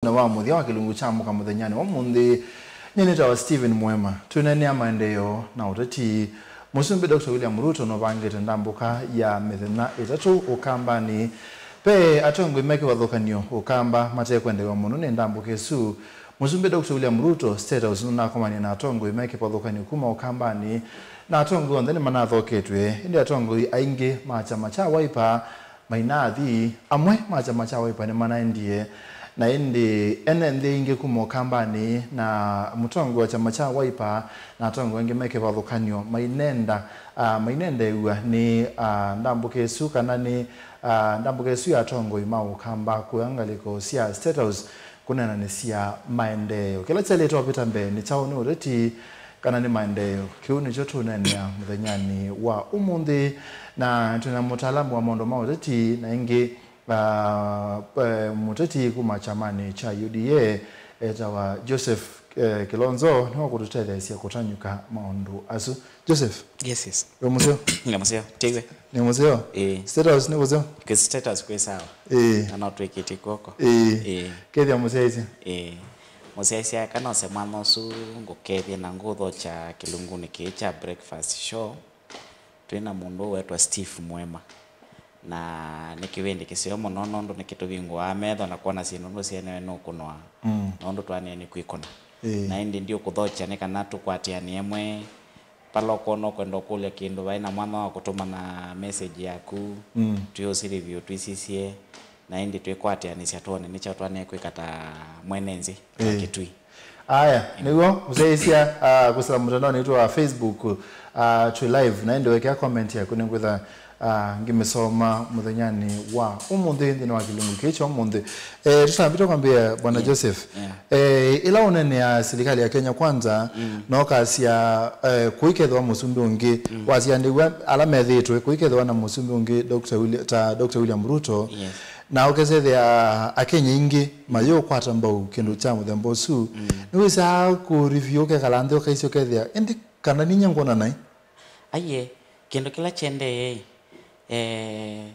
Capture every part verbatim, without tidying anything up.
wa mũthya wa kĩlungu kya mũka mũthenyanĩ wa ũmũnthĩ. Nyie nĩtawa Stephen Mwema. Twĩneenea maendeeo na ũteti. Mũsumbĩ Doctor William Ruto nũvangĩte ndambũka ya mĩthenya ĩtatũ Ũkambanĩ. Ve atongoi me kĩvathũkany'o Ũkamba matekwendeew'a mũno nĩ ndambũka ĩsu. Mũsumbĩ Doctor William Ruto, State House, nũnakomanie na atongoi me kĩvathũkany'o kuma Ũkambanĩ, na atongoi onthe nĩmanathoketw'e, ĩndĩ atongoi aingĩ ma kyama kya Wiper mainaathi. Amwe ma kyama kya Wiper nĩmanaendie, na ĩndĩ ene nthĩ ingĩ kuma Ũkambanĩ na mũtongoi wa kyama kya Wiper na atongoi angĩ me kĩvathũkany'o mainenda, ah, mainendeew'a nĩ, ah, ndambũka ĩsu, kana nĩ, ah, ndambũka ĩsu ya atongoi ma Ũkamba kũya ngalĩko sya State House kũneenanĩsya maendeeo. Kĩla kyaĩlĩte ũvĩta mbee nĩ kyaũ, nĩ ũteti kana nĩ maendeeo? Kĩu nĩkyo tũũneenea mũthenyanĩ wa ũmũnthĩ, na twĩ na mũtaalamu wa maũndũ ma ũteti na ĩngĩ, ah, eh, mũteti kuma kyamanĩ kya U D A etawa Joseph, eh, Kilonzo, nĩwe ũkũtũtetheesya kũtanyũka maũndũ asu. Joseph, Yes, yes. Wĩ mũseo? Nĩ mũseo. Tĩze. Nĩ mũseo? Ĩĩ. Status nĩ mũseo? Kĩ status kwĩ sawa. Ĩĩ. Na no twĩkĩtye kw'oko. Ĩĩ. Ĩĩ. Kethĩa mũsyaĩĩsya. Ĩĩ. Mũsyaĩĩsya kana ũse mwana ũsu ngũkethye na ngũthokya kĩlungunĩ kĩĩ kya breakfast show. Twĩ na mũndũ ũwetwa Steve Mwema. Na nĩ kĩvĩndĩ kĩseo mũno nũndũ nĩkĩtũvingũaa metho na kwona syĩndũ nũsyenewe nũkũnwa. Mm. Nũndũ twanĩe nĩ kwĩkũna. Ĩĩ. Na ĩndĩ ndiũkũthokya nĩ kana tũkwatĩanĩe mwe. Vala ũkwona ũkwenda ũkũlya kĩndũ, vai na mwanya wa kũtũmana message yaku, mm, twĩũsĩlĩvye ũtwĩsisye, na ĩndĩ twĩkwatĩanĩsya twone nĩ kyaũ twanĩe kwĩka ta mwene nzĩ wa, ĩĩ, Kĩtui. Aya, nĩw'o mũsyaĩĩsya, ah, kwĩsĩla mũtandaonĩ witũ wa Facebook, ah, twĩ live, na ĩndĩ wekea comment yaku nĩngwĩtha, ah, ngĩmĩsoma mũthenyanĩ wa ũmũnthĩ nthĩnĩ wa kĩlungu kĩĩ kya ũmũnthĩ. Eh, tũtambĩte kwambĩĩa, Bwana, yeah, Joseph. Yeah. Eh, ĩla ũneenea silikalĩ ya Kenya Kwanza, mm, na ũkasya, eh, kũikethĩwa mũsumbĩ ũngĩ, mm, wasya ndĩw'a ala methĩĩtwe, kũikethĩwa na mũsumbĩ ũngĩ, Doctor Willi-, ta Doctor William Ruto, yes, na ũkesethĩa Akenya aingĩ mayĩũkwata mbau kĩndũ kya mũthemba ũsu. Mm. Nĩwĩsaa kũreview, ũkekala nthĩ ũkaisya ũkethĩa, ĩndĩ kana ninyie ngwona naĩ? Aiee, kĩndũ kĩla kyendeee, eh,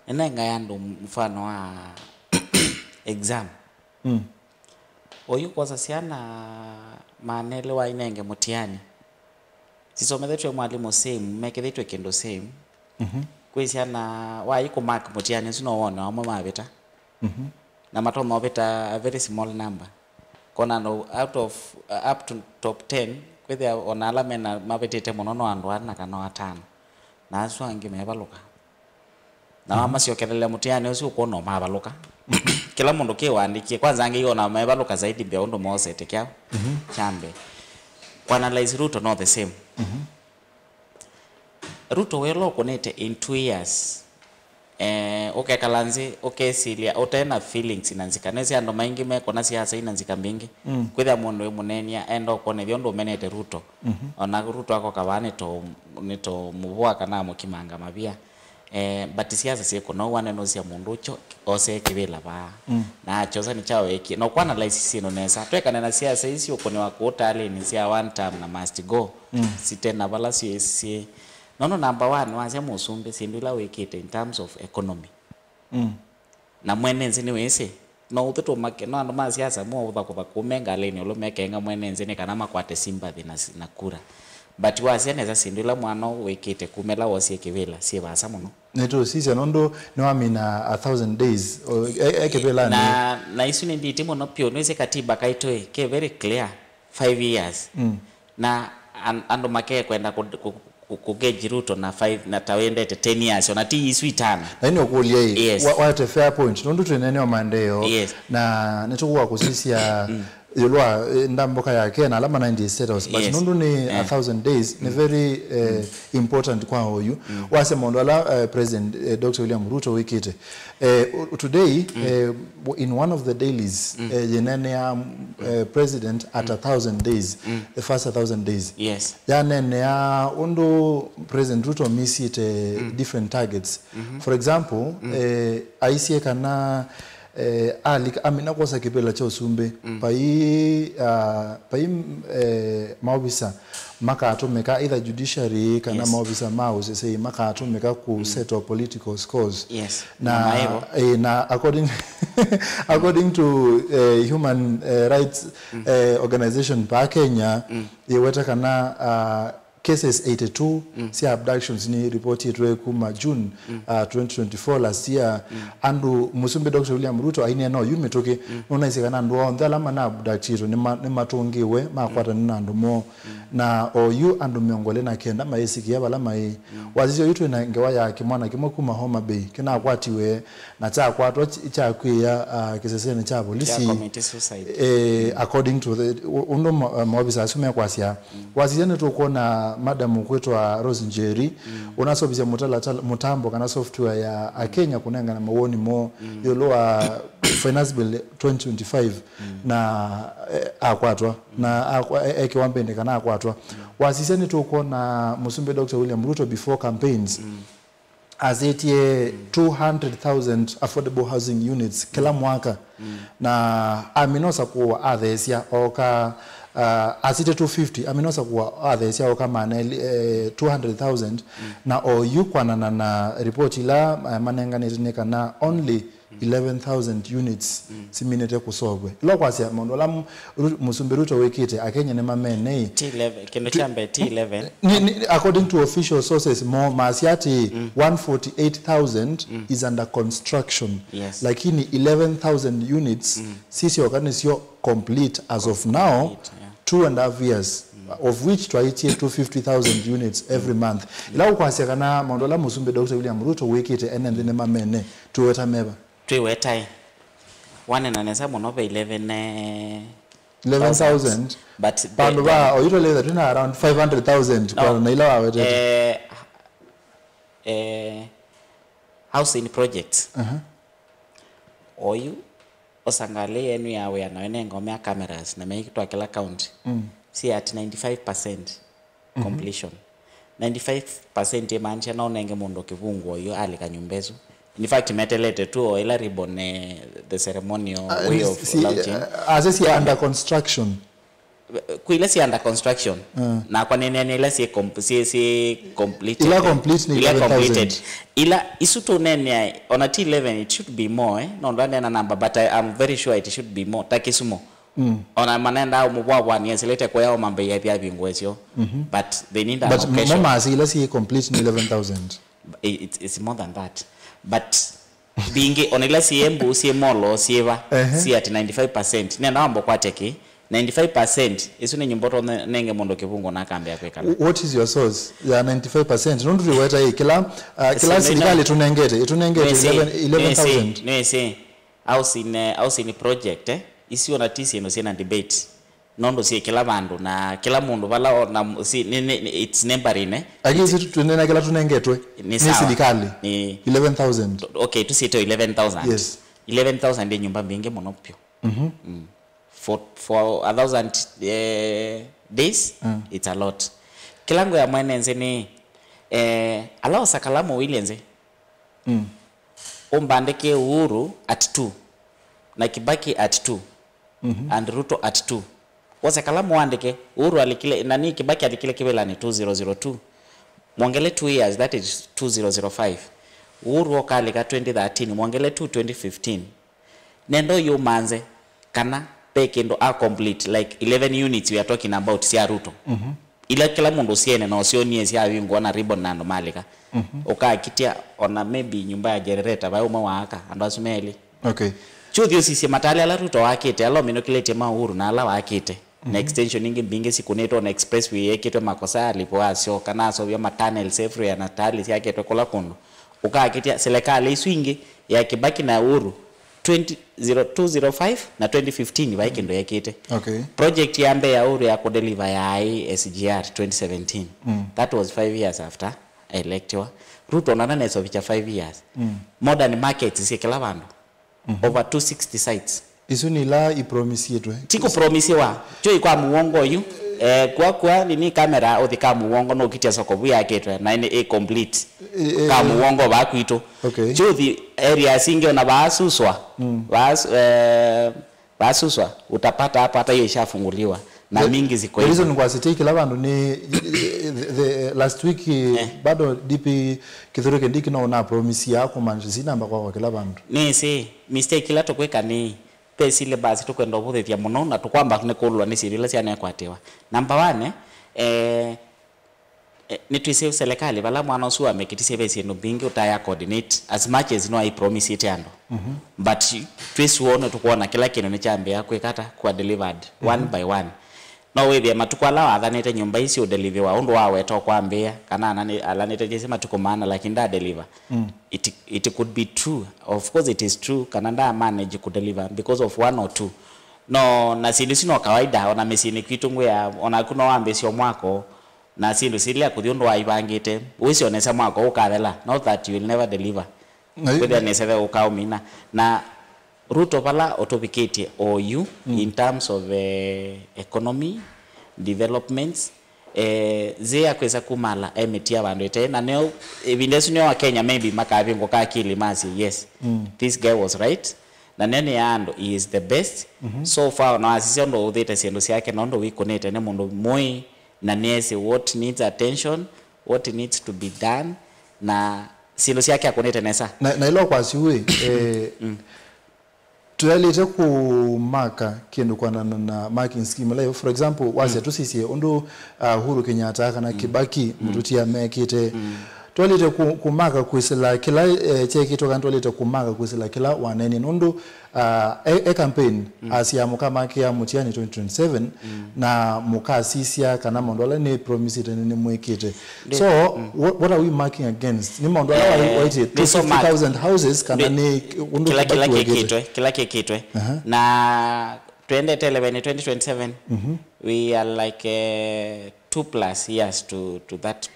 nĩnengae andũ mfano wa exam. Mm. Oyu kwosa syana manelewa inenge mũtiani. Sisomethetw'e mwalimũ same, mekĩthĩtw'e kĩndũ same. Mhm. Kwĩ syana waĩ kũ mark mũtiani ũsu no wone amwe mavĩta. Mhm. Na matonya ũvĩta a very small number. Kona no out of, uh, up to top ten, kwĩthĩa ona ala mena mavĩtĩte mũno no andũ ana kana atano. Na asu angĩ mevalũka. Na, mhm, wamasyokelelela mũtiani ũsu ũkwona ũmavalũka. Kĩla mũndũ kĩwandĩkie. Kwanza angĩ ona mevalũka zaidi mbee ũndũ moosete kyaũ. Mhm. Kya mbee. Kũanalyze Ruto no the same. Mhm. Ruto wĩla ũkũnĩte in two years. Eh, ũkekala nzĩ, ũkesilya, ũte na feelings na nzika. Nĩsĩ andũ maingĩ mekũna siasa ina nzika mbingĩ. Mm. Kwĩthĩa mũndũ wĩ mũneenea, enda ũkwonethya ũndũ ũmenete Ruto. Mhm. Ona Ruto akoka vaa nĩtũ-, nĩtũmũvũa kana amũkimanga mavia. Eh, but siasa syĩkũna ũu, wanenũsya mũndũ ũkyo, osee kĩvĩla vaa. Mm. Na akyosa nĩ kyaũ ekie. Na ũkũanalyze syĩndũ nesa. Twekane na siasa ii syũkũnĩwa kũũ talĩnĩ sya one term na must go. Mm. Site na vala syĩ, syĩ. Nono number one, wasya mũsumbĩ, syĩndũ ila wĩkĩte in terms of economy. Mm. Na mwene nzĩ nĩwĩsĩ. No ũthĩ tũmake, no andũ ma siasa mo ũthakũtha kũme ngalĩnĩ ũlũ mekenga mwene nzĩ nĩ kana makwate sympathy na si-, na kura. But wasya nesa syĩndũ ila mwana ũũ wĩkĩte kuma ĩla wosie kĩvĩla, syĩ vaasa mũno. Nĩtũsisya nũndũ nĩwamina a thousand days, o, e, e kĩvĩlanĩ. Na, na isu nĩ nditi mũno pyũ, nĩwĩsĩ katiba kaitũ ĩ, ke very clear, five years. Mm. Na an-, andũ makekwenda kũ-, kũ-, kũ-, kũgage Ruto na five, na ta wendete ten years, ona ti isu itano. Na ĩno ũkũlya ĩ, yes, wa-, what a fair point. Nũndũ twĩneenea maendeeo, yes, na nĩtũkũwa kũsisya, mm, ĩũlũ wa, eh, ndambũka yake na ala manaendie State House. But, yes, nũndũ nĩ a, eh, thousand days, nĩ, mm, very, eh, mm, important kwa oyu. Mm. Wasya maũndũ ala, eh, President, eh, Doctor William Ruto wĩkĩte. Eh, u-, today, mm, eh, w-, in one of the dailies, mm, eh, yĩneenea, mm, eh, president at a, mm, thousand days, mm, the first a thousand days. Yes. Yaneenea ũndũ President Ruto misite, mm, different targets. Mm-hmm. For example, mm, eh, aisye kana eh, alika, amina kwosa kĩvĩla kya ũsumbĩ, vai, ah, vai, eh, maovisa makatũmĩka, either judiciary kana, yes, maovisa ma ũsesei makatũmĩka ku settle political scores. Yes. Na, na maĩvo, eh, na according, according to, eh, human, eh, rights, eh, organization pa Kenya, yĩweta kana, ah, cases eighty-two sya abductions ni reportitwe kuma June, uh, twenty twenty-four, last year. Andũ, Mũsumbĩ Doctor William Ruto aineena oyu mĩtũkĩ, nũnaisye kana andũ onthe ala mana abductitwe nĩma-, nĩmatũngĩwe, makwatane na andũ moo. Na oyu andũ mĩongo ĩlĩ na kenda mayĩsikia vala maĩ. Wasisya oyu twĩna ngewa ya kĩmwana kĩmwe kuma Homa Bay kĩnakwatiwe na kyakwatwa ky-, kyakw'ĩĩa, uh, kĩsesenĩ kya polisi. Kya commit suicide. Eh, according to the, u-, ũndũ ma-, maovisa asu mekwasya. Wasisya nĩtũkwona madam ũkwĩtwa Rose Njeri, ũnaseũvĩsya mũtalatala, mũtambo kana software ya Akenya kũnengana mawoni moo ĩũlũ wa Finance Bill twenty twenty-five, na, eh, akwatwa, na akwa-, e-, ekĩwa mbĩndĩ kana akwatwa. Wasisya nĩtũkwona Mũsumbĩ Doctor William Ruto before campaigns asĩtye two hundred thousand affordable housing units kĩla mwaka. Na amina ũsakũa atheesya oka, uh, asĩtye two fifty, amina ũsakũa atheesya oka maana elĩ, eh, two hundred thousand. Na oyu kwanana na ripoti ila, eh, manenganĩte nĩ kana only eleven thousand units siminĩte kũsovwe. Ĩla kwasya maũndũ ala mu-, Ru-, Mũsumbĩ Ruto wĩkĩte, Akenya nĩmamenei. T eleven, kĩndũ kya mbee, T eleven. Ni, ni, according to official sources, mo masya atĩ one forty-eight thousand is under construction. Yes. Lakini eleven thousand units sisyoka nĩsyo complete as of now, complete, yeah, two and a half years, of which twaitie two fifty thousand units every month. Ĩla ũkwasya kana maũndũ ala Mũsumbĩ Doctor William Ruto wĩkĩte ene nthĩ nĩmamene, twĩweta meva? Twĩwetae. Wanena nesa mũno ve eleven, eh, eleven thousand. But vandũ va oyu twĩlĩtha twĩna around five hundred thousand, no, kwana na ila wawetete. Eh, eh, housing projects. Aha. Oyu osa ngalĩ yenu ya wĩa na wenenga ũmea cameras na meikĩtwa kĩla county. Si at ninety-five percent completion. Ninety-five percent imaanisha no ũnenge mũndũ kĩvungu oyu alika nyũmba ĩsu. In fact, metelete tu o ĩla ribbon, eh, the ceremonial way of launching. Ase si under construction. Kwĩ ila si under construction. Nakwa nĩneene ila si com-, si, si completed. Ila complete nĩ ila eleven thousand. Completed. Ila isu tũneenea, ona ti eleven, it should be more, eh? No ndaneena namba, but I am very sure it should be more. Ta Kisumu. Ona manendaa mũvwavwani esilĩte kũya o mambei athi avingũe syo. But they need an occasion. But mo masi ila si complete ni eleven thousand. It, it's more than that. But mbingĩ, ona ila si Embu, si Molo, si va, si at ninety-five percent. Nenda wamba kwatya ki ninety-five percent, isu ni nyumba to ne-, nenge mũndũ kĩvungo na akambia kwĩkala. What is your source ya ninety-five percent? Nũndũ tũweta ĩ, kĩla, uh, kĩla silikalĩ tũnengete, ĩtũnengete eleven, eleven thousand. Nĩsĩ, nĩsĩ. Housing, eh, housing project, eh, isu ona ti syĩndũ syĩna debate. Nũndũ syĩ kĩla vandũ, na kĩla mũndũ vala o-, na m-, si, nĩ, nĩ, nĩ, it's neighboring, eh. Lakini si tu-, tũnena kĩla tũnengetwe nĩ silikalĩ. Nĩ eleven thousand. Okay, tũsyĩte eleven thousand. Yes. Eleven thousand nĩ nyũmba mbingĩ mũno vyũ. Mm. For, for a thousand, eh, days, it's a lot. Kĩla ngwĩa mwene nthĩ nĩ, eh, ala osa kalamu ũilye nthĩ. Ũmbandĩke Uhuru at two, na Kibaki at two, and Ruto at two. Wose kalamu wandĩke, Uhuru alikile, nani, Kibaki alikile kĩvĩlanĩ two zero zero two. Mwongele two years, that is two zero zero five. Uhuru okalika twenty thirteen, mwongele two twenty fifteen. Nenda ũyũmanze kana ve kĩndũ a complete, like eleven units we are talking about sya Ruto. Ila kĩla mũndũ ũsyene na ũsyonie syavingũa na ribbon na andũ malika. Ũkakitya ona maybe nyũmba ya generator, vai ũmwe waaka, andũ asu me elĩ. Okay. Kyũthi ũsisye matale ala Ruto wakĩte, ala ũminũkĩlĩtye ma Uhuru na ala wakĩte. Na extension ingĩ mbingĩ sikũnĩtwe, ona expressway yekĩtwe makosa alipwa asyo, kana asovya ma tunnels everywhere na tali syakĩtwe kũla kũndũ. Ũkakĩtya silikalĩ isu ingĩ ya Kibaki na Uhuru, twenty zero, two zero five na twenty fifteen vai kĩndũ yekĩte. Okay. Project ya mbee ya Uhuru ya kũdeliver yaĩ S G R twenty seventeen. That was five years after electiwa. Ruto nana nesovicha five years. Modern markets syĩ kĩla vandũ. Over two sixty sites. Isu nĩ ila ipromisiĩtwe. Ti kũpromisiwa. Kyo ikwa mũongo yu. Eh, kwa kwa nini kamera ũthi ka mũongo nũkitya soko vu yakĩtwe na nĩ ĩ complete. Eh, eh, ka mũongo va kwitũ. Okay. Chuthi areas ingĩ ona vaasuswa. Mm. Vaas-, eh, vaasuswa, utapata hapo hata hiyo ishafunguliwa na the, mingi ziko the hivyo. Reason kwa sitei kila vandu ni the, the last week, eh, bado D P Kithure Kindiki no na promise ya kumaanisha zinamba kwa, kwa kila vandu. Nĩ si mistake ila tukwĩka nĩ Ve syllabus tũkwenda ũvũthĩthya mũno, na tũkwamba nĩ kũlwa nĩ syĩndũ ila syanekwatĩwa. Number one, eh, eh, nĩtwĩsĩ serikali vala mwana ũsu wamekĩtisye ve syĩndũ mbingĩ ũtaya coordinate as much as no aipromisĩte andũ. Mhm. But twĩ sure nĩtũkwona kĩla kĩndũ nĩkyambĩĩa kwĩka ata, kwa delivered, one by one. No wĩthĩe matukũ ala wathanĩte nyũmba ii siũdelivĩwa ũndũ waweta ũkwambĩĩa, kana anani-, alanĩte jĩsĩ matukũ maana, lakini ndadeliver. Mm. It, it could be true. Of course it is true, kana ndamanage kũdeliver because of one or two. No, na syĩndũ isu no kawaida, ona mĩsyĩnĩ kwitũ ngwĩa, onaku no wambĩĩsya mwako, na syĩndũ silea kũthi ũndũ waivangĩte, wĩsĩ onesa mwako ũkathela, not that you will never deliver. Na yu- Kwĩthĩa nĩseve ũkaũmina. Na Ruto vala ũtũvikĩtye oyu, mm, in terms of, eh, economy, developments, eh, nzĩa kwĩsa kumala emĩtia vandũ ĩte, na nĩo ĩvinda ĩsu nĩo Akenya maybe makavingũka akili masye, yes, mm, this guy was right, na nĩo nĩ ya andũ, he is the best. Mhm. So far, ona wasisya ũndũ ũthĩte syĩndũ syake na ũndũ wĩkũnĩte nĩ mũndũ mũĩ, na nĩesĩ what needs attention, what needs to be done, na syĩndũ syake akũnĩte nesa. Na, na ĩla ũkwasya ũĩ, eh, mm, twaĩlĩte kũmaka kĩndũ kwanana na marking scheme ĩla ĩvo. For example, wasya, mm, tũsisye ũndũ, uh, Uhuru Kenyatta kana, mm, Kibaki, mm, mũtũtia mekĩte. Mm. Twaĩlĩte kũ-, kũmaka kwĩsĩla kĩla, eh, kyekĩtwe, kana twaĩlĩte kũmaka kwĩsĩla kĩla wanenie. Nũndũ, uh, e, e campaign, mm, asya mũkamakĩa mũtiani twenty twenty-seven, mm, na mũkasisya kana maũndũ ala nĩ promisĩte nĩ, nĩmwĩkĩte. Ndi-, so, mm, what, what are we marking against? Nĩ maũndũ ala, eh, wai-, waĩtye two fifty thousand houses kana nĩ ũndũ kĩla, kĩla Kibaki wekĩte? Kĩkĩtwe, kĩla kĩkĩtwe. Aha. Na twendete eleven twenty twenty-seven, mhm, we are like, eh, two plus years to, to that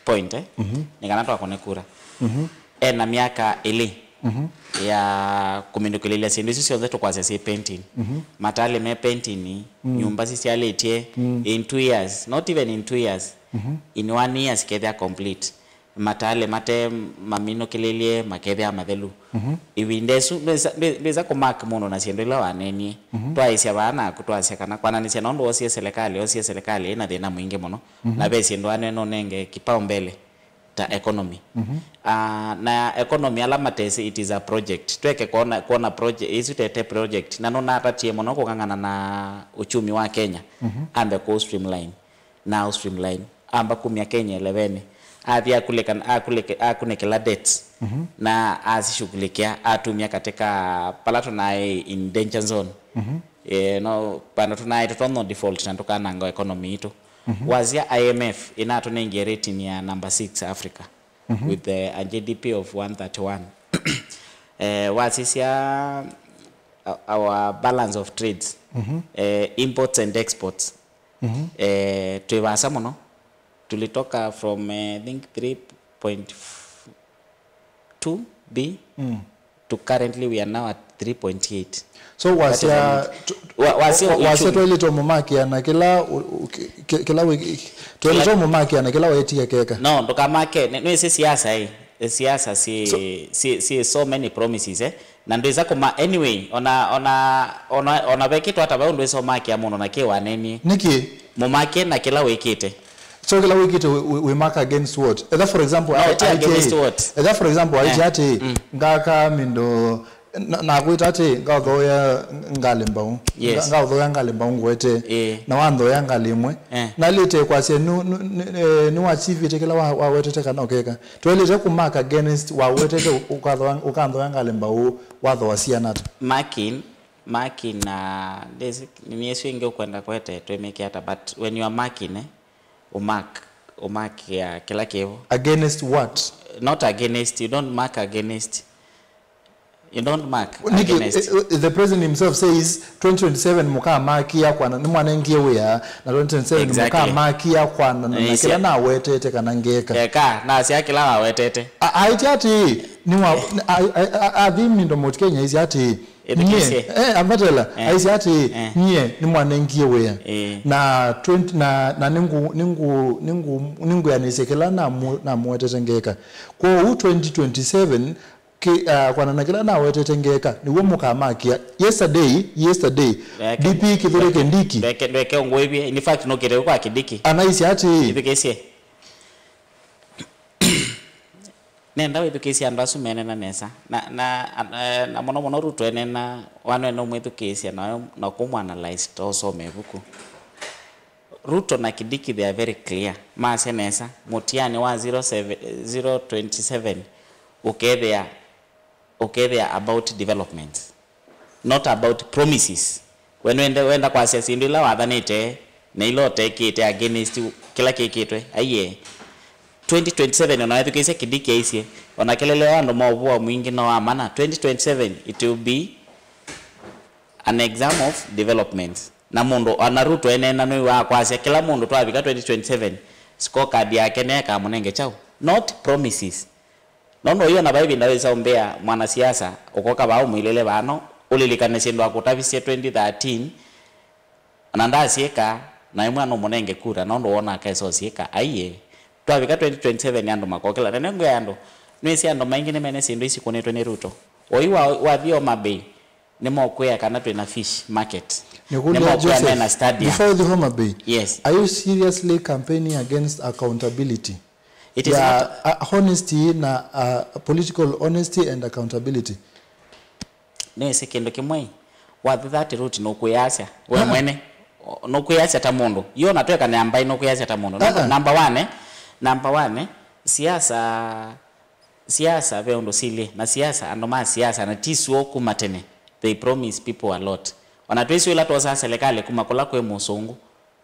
point, eh? Mhm. Nĩ kana twakũne kura. Mhm. Ena myaka ĩlĩ, mhm, ya kũmĩndũkĩlĩlya syĩndũ isu syonthe tũkwasya syĩ pending. Mhm. Matalĩ me pending, mm, nyũmba sisyalĩtye, mm, in two years, not even in two years, mhm, in one year sikethĩa complete. Matalĩ mate maminũkĩlĩlye makethĩa mathelu. Mhm. Ĩvinda ĩsu, ndwĩsa, ndwĩ-, ndwĩsa kũmark mũndũ na syĩndũ ila wanenie. Mhm. Twaĩsya vaa naku twasya kana kwananĩsya na ũndũ wosie serikali, osie serikali ĩna thĩna mwingĩ mũno. Mhm. Na ve syĩndũ anene ũnenge kipaumbele ta economy. Mhm. Ah, na economy ala matesĩ, it is a project. Tweke kwona, kwona project, ĩsu tete project. Na nũnatatie mũno kũng'ang'ana na uchumi wa Kenya. Mhm. Ambe kũ streamline. Na streamline. Amba kumya Kenya eleven. Athi akulika, akulike, akunĩkĩla debt. Mhm. Na asishughulikia, atumia katika pala tunaĩ in danger zone. Mhm. Eh, no, pano tunaĩ tũtonya default na tũkananga economy itũ. Mhm. Wasya I M F inatũnengie rating ya number six Africa, mhm, with, eh, a G D P of one thirty-one. Eh, wasisya, uh, our balance of trades, mhm, eh, imports and exports. Mhm. Eh, twĩ vaasa mũno. Tulitoka from, eh, I think three point two B, mm, to currently we are now at three point eight. So wasya, that is a, wa-, wasya wa-, wasya uchumi. Twaĩlĩte mũmakĩa na kĩla u-, u-, ki-, ki-, kĩla wĩ-, twaĩlĩte mũmakĩa na kĩla wetie keka. No, ndũkamake, nĩ-, nĩwĩsĩ siasa, eh. Siasa si, so, si, si so many promises, eh. Na ndwĩsa kũma, anyway, ona, ona, ona, ona vekĩtwa ata vau ndwĩsa ũmakĩa mũndũ na kĩ wanenie. Nĩkĩ? Mũmake na kĩla wĩkĩte. So kĩla wĩkĩte wĩ, wĩ, wĩ mark against what? Etha for example, no, I, ti I T A. Against what? Etha for example, eh, I T A atĩ, mm, ngaka mindo, na, na kwĩta atĩ, ngathoya ngalĩ mbau. Yes. Nga-, ngathoya ngalĩ mbau ngwete. Eh. Na wanthoya ngalĩ ĩmwe. Eh. Na lĩte kwasya nĩ, nĩ, nĩ, eh, nĩwachivĩte kĩla wa, wawetete kana ũkeka. Twaĩlĩte kũ mark against wawetete ũ-, ũkathoa, ũkanthoa ngalĩ mbau wathoa siana ata? Marking, marking na ndĩsĩ, nĩ ĩsu ĩngĩ ũkwenda kwete twĩmĩke ata, but when you are marking, eh, ũmark, ũmark ya kĩla kĩvo. Against what? Not against, you don't mark against. You don't mark against. Nĩkĩ, eh, eh, the president himself says twenty twenty-seven mũkamakĩa kwana, nĩmwanengie wĩa, na twenty twenty-seven, exactly, mũkamakĩa kwana na, na, yes, kĩla nawetete kana ngeka. Eka, nasya kĩla wawetete. A-, aĩtye atĩ, nĩwa, a-, a-, a-, athi mindo Mount Kenya aisye atĩ, Ĩthukĩĩsye. Eh, ambatela, eh, aisye atĩĩ, eh, nyie nĩmwanengie wĩa. Eh. Na twenty, na, na nĩngũ, nĩngũ, nĩngũ, nĩngwĩanĩsye kĩla namũ-, namũetete ngeka. Kwoou twenty twenty-seven, ki, uh, kwana na kĩla nawetete ngeka, nĩw'o mũkamakĩa. Yesterday, yesterday, D P Kithure Kindiki. Ndweke, ndweke ũngũĩvye. In fact, nũkĩte kwa Kindiki. Anaisye atĩĩ. Ĩthukĩĩsye. Nenda wĩthukĩĩsye andũ asu meneena nesa. Na, na, eh, na mũno mũno Ruto eneena, wanwene ũmwĩthukĩĩsya na, na kũmũanalyze ta ũsoma ĩvuku. Ruto na Kindiki they are very clear. Masya nesa, mũtianĩ wa zero seven, zero twenty-seven ũkethĩa, ũkethĩa about developments, not about promises. We nĩwenda, wenda kwasya syĩndũ ila wathanĩte na ila ũtekĩte against kĩla kĩkĩtwe. Aiee. Twenty twenty-seven ona wethukĩĩsya Kindiki aisye, ona kelele wa andũ ma ũvũa mwingĩ no wa mana. Twenty twenty-seven it will be an exam of development. Na mũndũ, ona Ruto eneena nĩwĩw'aa kwasya, kĩla mũndũ twavika twenty twenty-seven, scorecard yake nĩyo ĩkamũnenge kyaũ? Not promises. Nũndũ ũiona vai ĩvinda wĩsa ũmbĩa mwanasiasa, ũkoka vaa ũmwĩlĩle vano, ũlilikane syĩndũ akũtavisye twenty thirteen, ona ndasyĩka, na ĩmwe nũmũnenge kura, nũndũ wona akesa ũsyĩka. Aiee. Twavika twenty twenty-seven andũ makokĩla. Na nĩngwĩa andũ, nĩwĩsĩ andũ maingĩ nĩmene syĩndũ isikũnĩtwe nĩ Ruto. Oyu wa, wathi Homa Bay, nĩmokwĩa kana twĩ na fish market. Nĩkũlya nĩmokwĩa Joseph, mena stadium. Before the Homa Bay, yes, are you seriously campaigning against accountability? It is ya, not uh, honesty na, uh, political honesty and accountability. Nĩwĩsĩ kĩndũ kĩmwe, wathi thirty Ruto nũkwĩyasya we mwene, nũkwĩyasya ta mũndũ. Yo na tweka namba nũkwĩyasya ta mũndũ. Number, number one, eh, number one, eh, siasa, siasa ve ũndũ silĩ, na siasa, andũ ma siasa, na ti syo kuma tene, they promise people a lot. Ona twĩsĩ ĩla twosaa selekalĩ kuma kũla kwĩ mũsũngũ,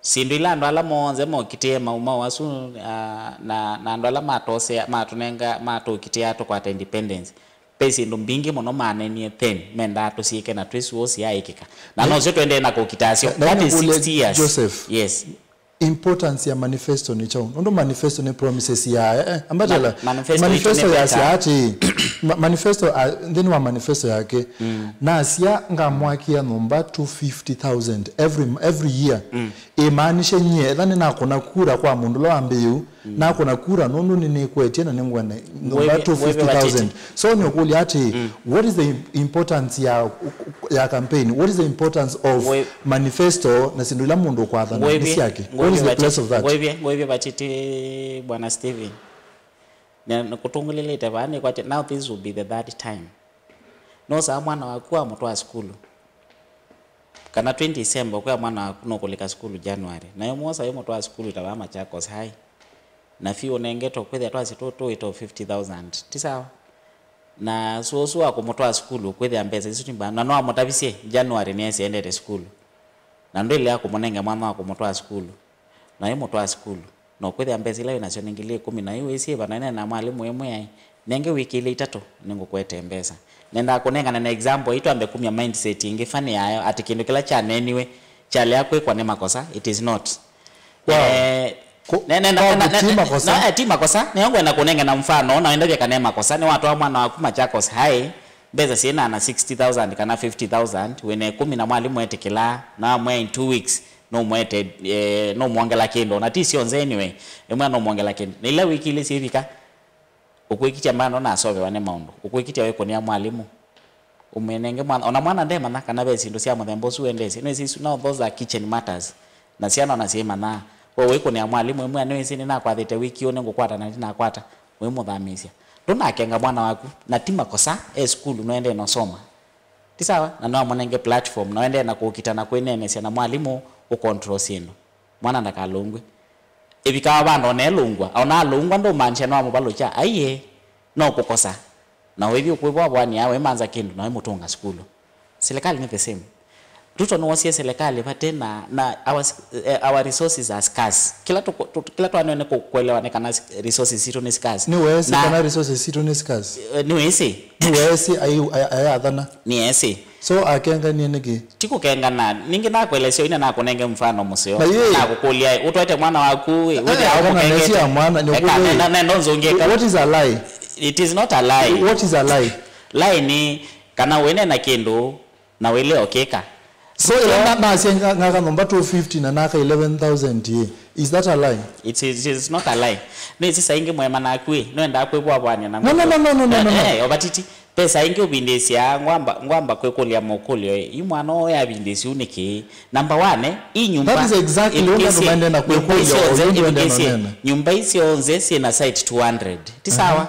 syĩndũ ila andũ ala monthe mokitĩe maumau asu, ah, na, na andũ ala matosea, matũnenga, matũkitĩa tũkwata independence, ve syĩndũ mbingĩ mũno maneenie then mendaa tũsyĩke na twĩsĩ ũũ syaĩkĩka. Na nosyo tũendee na kũkita asyo. Na, na that is nĩkũlye sixty years. Joseph, yes. Importance ya manifesto nĩ kyaũ? Nũndũ manifesto nĩ promises ya, eh, eh, ambatela. Ma-, manifesto itũ nĩ ya better. Manifesto yasya atĩ, ma-, manifesto, ah, nthĩnĩ wa manifesto yake, mm, nasya ngamwakia nyũmba two fifty thousand every, every year. Mm. Ĩmaanishe nyie, etha nĩnakũna kura kwa mũndũ ũla wambĩĩu, mm, nakũna kura nũndũ nĩnĩkwetye na nĩngwenda nyũmba two fifty thousand. So nĩũkũlya atĩ, mm, what is the im-, importance ya, ya campaign? What is the importance of manifesto na syĩndũ ila mũndũ ũkwathana nĩ syake? What is the place of that? Ngũĩvye, ngũĩvye vatiti, Bwana Steven. Na, na kũtũngũlĩlĩte vaa nĩkwatya, now this will be the third time. Nosaa mwana waku wamũtwaa sukulu. Kana twĩ December, ũkwĩa mwana waku nũkũlika sukulu January. Na ĩmwosa wĩmũtwaa sukulu ta vaa Machakos High. Na fee ũnengetwe kwĩthĩa twasĩ tũ tũĩ tũ fifty thousand. Ti sawa? Na sũsũ wa kũmũtwaa sukulu, kwĩthĩa mbesa isu ti mbaa. Na no amũtavisye January nĩesi endete sukulu. Na ndwĩlea kũmũnenge mwanya wa kũmũtwaa sukulu. Na wĩmũtwaa sukulu. Na ũkwĩthĩa mbesa ila wĩ nasyo nĩ ngili ĩkũmi, na yu wĩsyĩva na nena mwalimũ ĩmwe ai, nenge wiki ilĩ itatũ, nĩngũkũete mbesa. Nendaa kũnengana na example ii twambe kumya mindset ĩngĩ funny yayo, atĩ kĩndũ kĩla kyaneeniwe kyalea kwĩkwa nĩ makosa, it is not. Wow. Eh, ne-, nenda, kwangu nenda, ti ne-, makosa. No, eh, ti makosa. Nĩyo ngwenda kũnengana mfano, na wendavya kana e makosa, nĩwatwaa mwana waku Machakos High, mbesa syĩna na sixty thousand kana fifty thousand, wĩna ĩkũmi na mwalimũ etĩkĩlaa, na wamwĩa in two weeks, nũmũete, eh, nũmwongela kĩndũ, na ti syonthe anyway, ĩmwe nũmwongela kĩndũ. Na ila wiki ilĩ syĩvika, ũkwĩkitya mbano nasovewa nĩ maũndũ, ũkwĩkitya wĩkũnĩa mwalimũ, ũmwĩnenge mwana, ona mwana ndemanya kana ve syĩndũ sya mũthemba ũsu wendesye, nĩwĩsĩ isu, no, those are kitchen matters, na syana ona syĩmanyaa. We wĩkũnĩa mwalimũ, ĩmwe nĩwĩsĩ nĩnakwathĩte wiki ũũ, nĩngũkwata na ndinakwata, wĩmũthamĩĩsya. Ndũnakenga mwana waku, na ti makosa, e sukulu, no endee na ũsoma. Ti sawa? Na no amũnenge platform, na ũendee na kũkita na kwĩneenesya na mwalimũ ũcontrol syĩndũ. Mwana ndakalũngw'e. Ĩvikaa vandũ ona elũngw'a, ona alũngw'a ndũmaanisha nĩwamũvalũkya. Aiee, no kũkosa. Na wĩthi ũkwĩvwa vwani ya wĩmanza kĩndũ, na wĩmũtũnga sukulu. Silikalĩ nĩ the same. Ruto nĩwosie silikalĩ vate na, na our, eh, our resources are scarce. Kĩla tũkũ-, tũ-, kĩla twanĩwe nĩ kũ-, kũelewa nĩ kana s-, resources sitũ nĩ scarce. Nĩweesĩ kana resources sitũ nĩ scarce? Eh, nĩwĩsĩ. Nĩweesĩ ai-, ai-, ayathana. Nĩesĩ. So akenganie nĩkĩ? Ti kũkengana. Ningĩ nakũelesya ina nakũnenge mfano mũseo. Na yĩ. Nakũkũlya, ũtwaĩte mwana waku, ĩ, wĩthĩa kana ũmũkengete. Nesi ya mwana, eka, nĩũkũlya, nenda, nenda ũnzũngĩe ka-, what is a lie? It is not a lie. What is a lie? Lie nĩ kana wĩneena kĩndũ, na wĩlea ũkĩka. So ĩla na- nasye nga- ngaka nyũmba two fifty na naka eleven thousand ĩ, is that a lie? It is, it is not a lie. Nĩsĩ saa ingĩ mwema naku ĩ, nwendaa kwĩvwavwanya na No, no, no, no, no, no, no, no. Eh, eh, ovatiti. Pesa ingĩ ũvindĩsya ngwamba, ngwamba kwĩkũlya mũkũlyo ĩ, yu mwana ũũ yavindĩsya ũ nĩkĩ? Number one, ĩ nyũmba. That is exactly what ithukĩĩsye, andũ maendee na nyũmba kwĩkũlya icio onthe, ũyũ ndwende na ithukĩĩsye, nene. Nyũmba icio onthe syĩ na site two hundred. Ti sawa?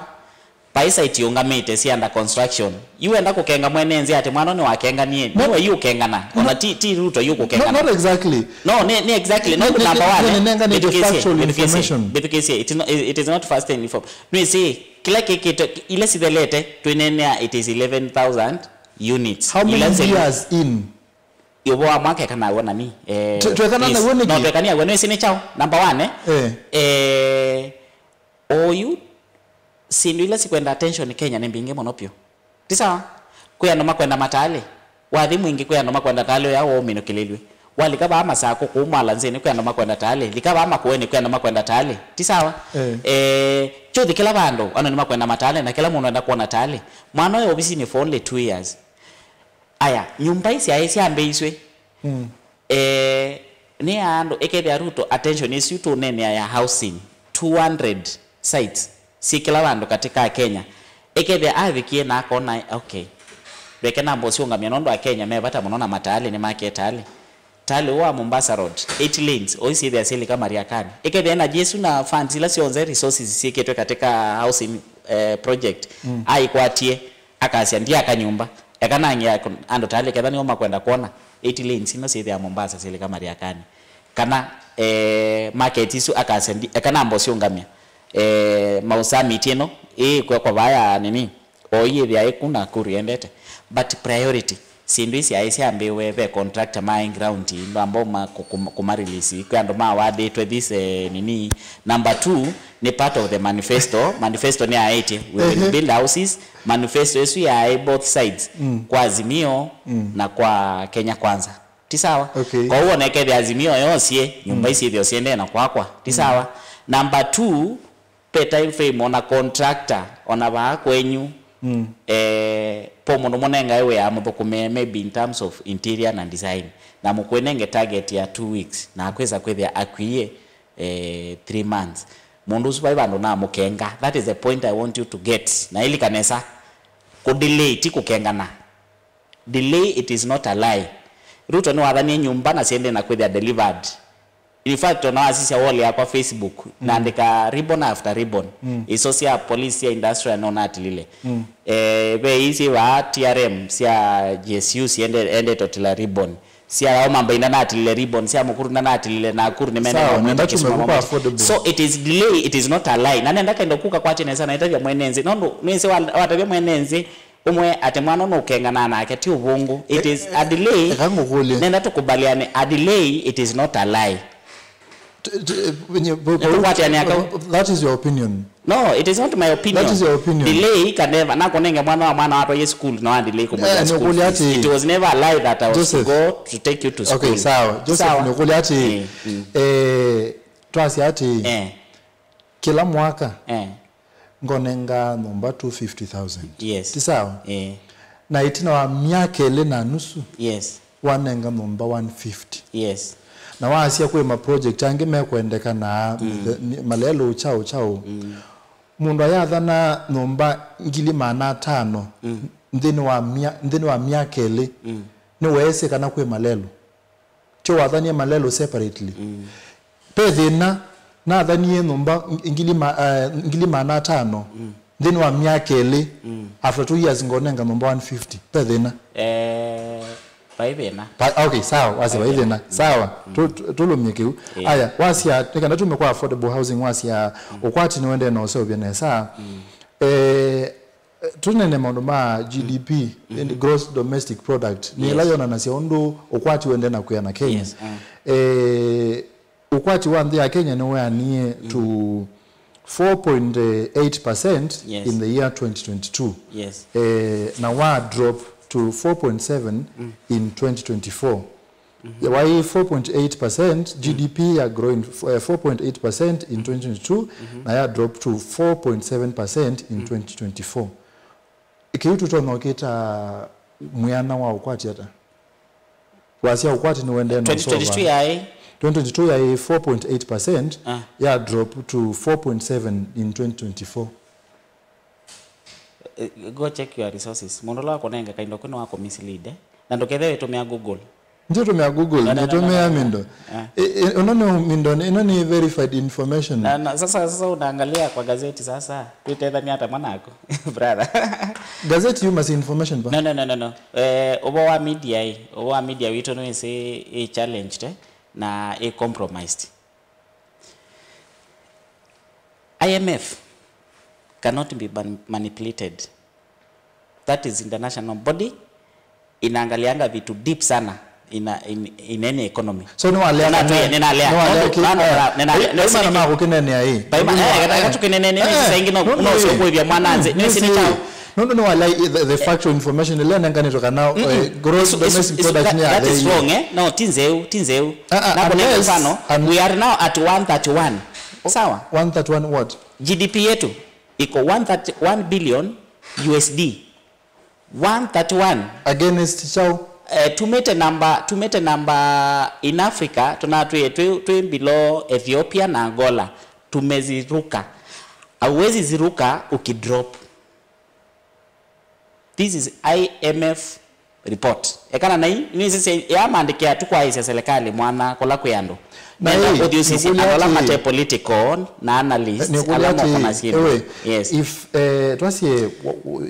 Vai site iũngamĩte syĩ under construction. Yu wenda kũkenga mwene nzĩ atĩ mwana nĩwakenganie, nĩwe yu ũkengana. Ona ti, ti Ruto yu kũkengana. No, not exactly. No, nĩ, nĩ exactly. No, number one. Nĩnenganĩte factual information. Mbĩthukĩĩsye, mbĩthukĩĩsye. It is not, it is not first and foremost. Nĩwĩsĩ, kĩla kĩkĩte, ila sithelete, twĩneenea it is eleven thousand units. How many years in? Ũvoo wa mwaka ekana w'o nani? Eh, twekana naw'o nĩkĩ? No, twekania w'o. Nĩwĩsĩ nĩ kyaũ? Number one, eh? Eh. Eh, oyu, syĩndũ ila sikwenda attention Kenya nĩ mbingĩ mũno pyũ. Ti sawa? Kwĩ andũ makwenda matalĩ. Wathi mwingĩ kwĩ andũ makwenda talĩ ũya woo ũminũkĩlĩlw'e. Walika vaa Masakũ kũu mwala nzĩnĩ kwĩ andũ makwenda talĩ. Lika vaa Makueni kwĩ andũ makwenda talĩ. Ti sawa? Eh. Eh, kyũthi kĩla vandũ, andũ nĩmakwenda matalĩ, na kĩla mũndũ enda kwona talĩ. Mwana ũyũ ovisinĩ for only two years. Aya, nyũmba ii syaĩ syambĩĩisw'e. Mm. Eh, nĩ ya andũ, ĩkethĩa Ruto attention ĩsu tũneenea ya housing, two hundred sites syĩ kĩla vandũ katĩ ka Kenya. Ĩkethĩa avikie na akona, okay, veke namba ũsyũngamya nũndũ Akenya me vata mũno na matalĩ, nĩmakie talĩ. Talĩ ũũ wa Mombasa Road, eight lanes, ũisyĩthĩa syĩlika Mariakani. Ĩkethĩa ena Jesu na funds ila syonthe, resources syĩkĩtwe katika housing, eh, project, mm, aikwatie, akasya, ndiaka nyũmba. Eka nang'e andũ talĩ ketha nĩo makwenda kwona eight lanes ino syĩthĩa Mombasa syĩlika Mariakani. Kana, eh, market isu akasya, ndi-, eka namba ũsyũngamya, eh, mau summit ĩno, ĩĩ kwekwa vaya nini? O iyĩthĩa ĩku Nakuru yendete. But priority, syĩndũ isi syaĩ syambĩwe, ve contractor maĩ ground, andũ ambao ma kũ-, kũma release, kwĩ andũ mawathĩtwe this, eh, nini. Number two, nĩ part of the manifesto. Manifesto nĩyaĩtye, we will build houses. Manifesto ĩsu yaĩ both sides, mm, kwa Azimio, mm, na kwa Kenya Kwanza. Ti sawa? Okay. Kwa hiyo nekethĩa Azimio yosie, nyũmba, mm, isi itheo siendee na kwakwa. Ti, mm, sawa? Number two, pe time frame ona contractor, ona vaa kwenyu, mm, eh, po mũndũ mũnengae wĩa mũthũkũme, maybe in terms of interior na design. Na mũkwĩnenge target ya two weeks, na akwĩsa kwĩthĩa akwie, eh, three months. Mũndũ ũsu vai vandũ namũkenga. That is the point I want you to get. Na ilika nesa, kũdelay ti kũkengana. Delay, it is not a lie. Ruto nĩwathanie nyũmba na syendee na kwĩthĩa delivered. In fact, ona wasisya wall yakwa Facebook, mm, naandĩka ribbon after ribbon. Mm. Iso sya police sya industrial no natilile. Mm. Eh, ve ii syĩ vaa T R M sya J S U siende, endete ũtila ribbon. Sya Raoma Mbainda natilile ribbon, sya Mukuru na natilile, Nakuru nĩmendete. Sawa, nenda tume kuka affordable. So it is delay, it is not a lie. Na nenda kendo kuka kwatye nesa na itavya mwene nzĩ. Nũndũ nĩsĩ wa-, watavya mwene nzĩ, ũmwe atĩ mwana nũkenganaa nake, ti ũvũngũ. It is a delay. Eka ngũkũlye. Nenda tũkubaliane, a delay, it is not a lie. T-, t-, nye-, po-, po-, nĩtũkwatĩanĩa kau. That is your opinion. No, it is not my opinion. That is your opinion. Delay can never, nakũnenge mwana wa mwana watwaie school, no a delay kũmwĩkĩa school fees. Nĩũkũlya atĩ, it was never a lie that I was to, Joseph, go to take you to school. Okay, sawa. Joseph, sawa, nĩũkũlya atĩ, eh, mm, eh, twasya atĩ, eh, kĩla mwaka, eh, ngonenga nyũmba two fifty thousand. Yes. Ti sawa? Eh. Na ĩtina wa myaka ĩlĩ na nusu, yes, wanenga nyũmba one fifty. Yes. Na waasya kwĩ ma project angĩ mekwendeka na, mm, the, ni, malelũ kyaũ kyaũ. Mm. Mũndũ ayathana nyũmba ngili maana atano, mm, nthĩnĩ wa mya-, nthĩnĩ wa myaka ĩlĩ, mm, nĩweesĩ kana kwĩ malelũ. Tyo wathanie malelũ separately. Mm. Pe thĩna, nathanie nyũmba ng-, ngili ma-, eh, ngili maana atano, mm, nthĩnĩ wa myaka ĩlĩ, mm, after two years ngonenga nyũmba one fifty. Pe thĩna. Eh, vai thĩna. Pa-, okay, sawa, wasya vai thĩna. Vai thĩna. Mm. Sawa, mm, tu-, tu-, tũlũmye kĩu. Eh. Aya, wasya, nĩ kana tume kwa affordable housing, wasya, mm, ũkwati nĩwendee na ũseũvya nesa. Mm. Eh, Eh, tũnene maũndũ ma G D P, mm, mm-hmm, gross domestic product, nĩ ĩla, yes, yonanasya ũndũ ũkwati wende na kwĩana Kenya. Yes, uh. Eh, ũkwati wa nthĩ ya Kenya nĩweanie, mm, to four point eight percent, yes, in the year twenty twenty-two. Yes. Eh, na wa drop to four point seven, mm, in twenty twenty-four. Mm-hmm. Waĩ four point eight percent, mm, G D P ya grow in f-, eh, four point eight percent in, mm-hmm, twenty twenty-two, mm-hmm, na ya drop to four point seven percent in, mm, twenty twenty-four. Kĩu tũtonya ũkĩta mwĩana wa ũkwati ata? Wasya ũkwati nĩũendee na twenty twenty-two ũsova. Yaĩ Twenty twenty-two yaĩ four point eight percent, Ah. ya drop to four point seven in twenty twenty-four. Eh, go check your resources. Mũndũ ũla wakũnenga kaindo kau nĩ wa kũmislead, eh? Na ndũkethĩwe wĩtũmĩa Google. Nditũmĩa Google, No, no, no, nĩtũmĩa no, no. Mindo. Ah. Eh, eh, ĩno nĩ Mindo, ĩno nĩ verified information. Na, na, sasa, sasa unaangalia kwa gazeti sasa. Twĩtethania ata mwanako? Brother. Gazeti yuma si information ba. No, no, no, no, no. Eh, ũvoo wa media ĩ, ũvoo wa media witũ nĩwĩsĩ ĩ challenged, eh, na ĩ compromised. I M F cannot be man- manipulated. That is international body inaangalianga vitu deep sana in, a, in, in any economy. So nĩwalea Nĩnatwĩe, nĩnalea. Nĩwalea Nũndũ, ki- nano, eh, nĩnalea. Nĩ- nĩsĩ nĩ- makũkĩnenea ĩ. Baima, eh, kata- kata kũkĩnenea nĩ- nĩ- eh, sisĩ ingĩ no- nũndũ no ĩ- sũkũĩvya mwana nzĩ. Nĩsĩ nĩ nĩsĩ- chao. Nũndũ nĩwalea the, the factual information ĩla nenganĩtwe kana, eh, gross It's- it's- domestic it's- product that- nĩ that is yathei. wrong, eh? No, ti nzeu, ti nzeu. Ah, ah, Nakũnenga unless- mfano, un- we are now at one thirty-one. Sawa? One thirty-one what? G D P yetu iko one thirty, one billion U S D. One thirty-one. Against chao? Eh, tumĩte namba, tumĩte namba in Africa, tũnatwĩe twĩ, twĩ below Ethiopia na Angola. Tumeziruka. Hauwezi ziruka ukidrop. This is I M F report. Ekana na hii, nĩsĩsya yamandĩkĩa tu kwaĩsya serikali mwana kũla kwĩ andũ. Na Nenda hii, kũthiũsisya nĩkũlya andũ ala atĩ- mate political na analyst, Nĩkũlya ala atĩ, moko na syĩndũ. Ewe, Yes. If, eh, twasye, wa- wa-